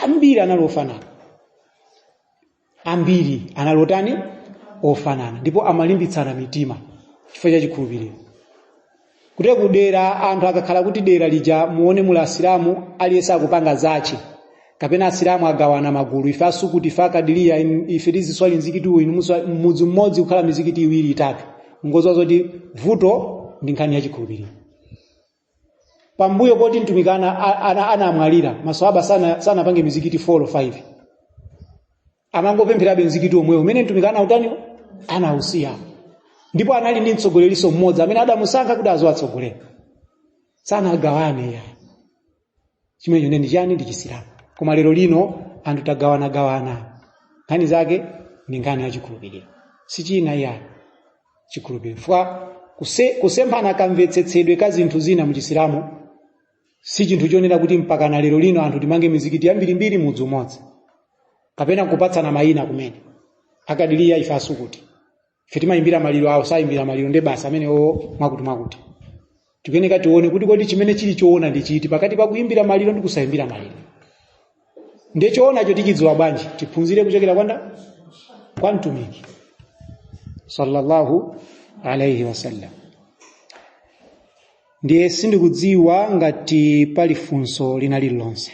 ambiri anali ofanana, ambiri anali otani, ofanana, ndipo amalimbitsana mitima chifukwa cha chikhulupiriro. Kuti kudera anthu akakhala kuti dera lija muone muli Asilamu aliyense akupanga zache, kapena Asilamu agawana magulu, ife asukuti, ife akadiriya, ife tiziswali mzikiti uyu, inu mudzi mmodzi kukhala mizikiti iwiri itatu, ngoziwa zoti vuto ndi nkhani ya chikhulupiriro. Pambuyo poti mtumiki anamwalira, maswahaba sanapange mizikiti 4 or 5, amangopempherabe mzikiti omwewo umene mtumiki anautani, anausiya. Ndipo anali ndi mtsogoleriso mmodzi amene adamusankha kuti aziwatsogolera, sanagawane ya. Chimenecho ndi chani? Ndi Chisilamu. Koma lero lino anthu tagawanagawana, nkhani zake ndi nkhani ya chikhulupiriro, si china iya, chikhulupiriro. Chifukwa kusemphana kamvetsetsedwe ka zinthu zina mu Chisilamu si chinthu chonena kuti mpaka na lero lino anthu timange mizikiti yambirimbiri mudzi umodzi, kapena kupatsana mayina kumene, akadiriya ife asukuti, ife timayimbira maliro awo sayimbira maliro, nde basi amene o mwakuti mwakuti. Tikuyeneka tione kuti kodi chimene chili choona ndi chiti pakati pa kuyimbira maliro ndi kusayimbira maliro. Ndiye choonacho tichidziwa bwanji? Tiphunzire kuchokera kwa mtumiki sallallahu alayhi wasallam. Ndiye sindikudziwa ngati pali funso lina lililonse.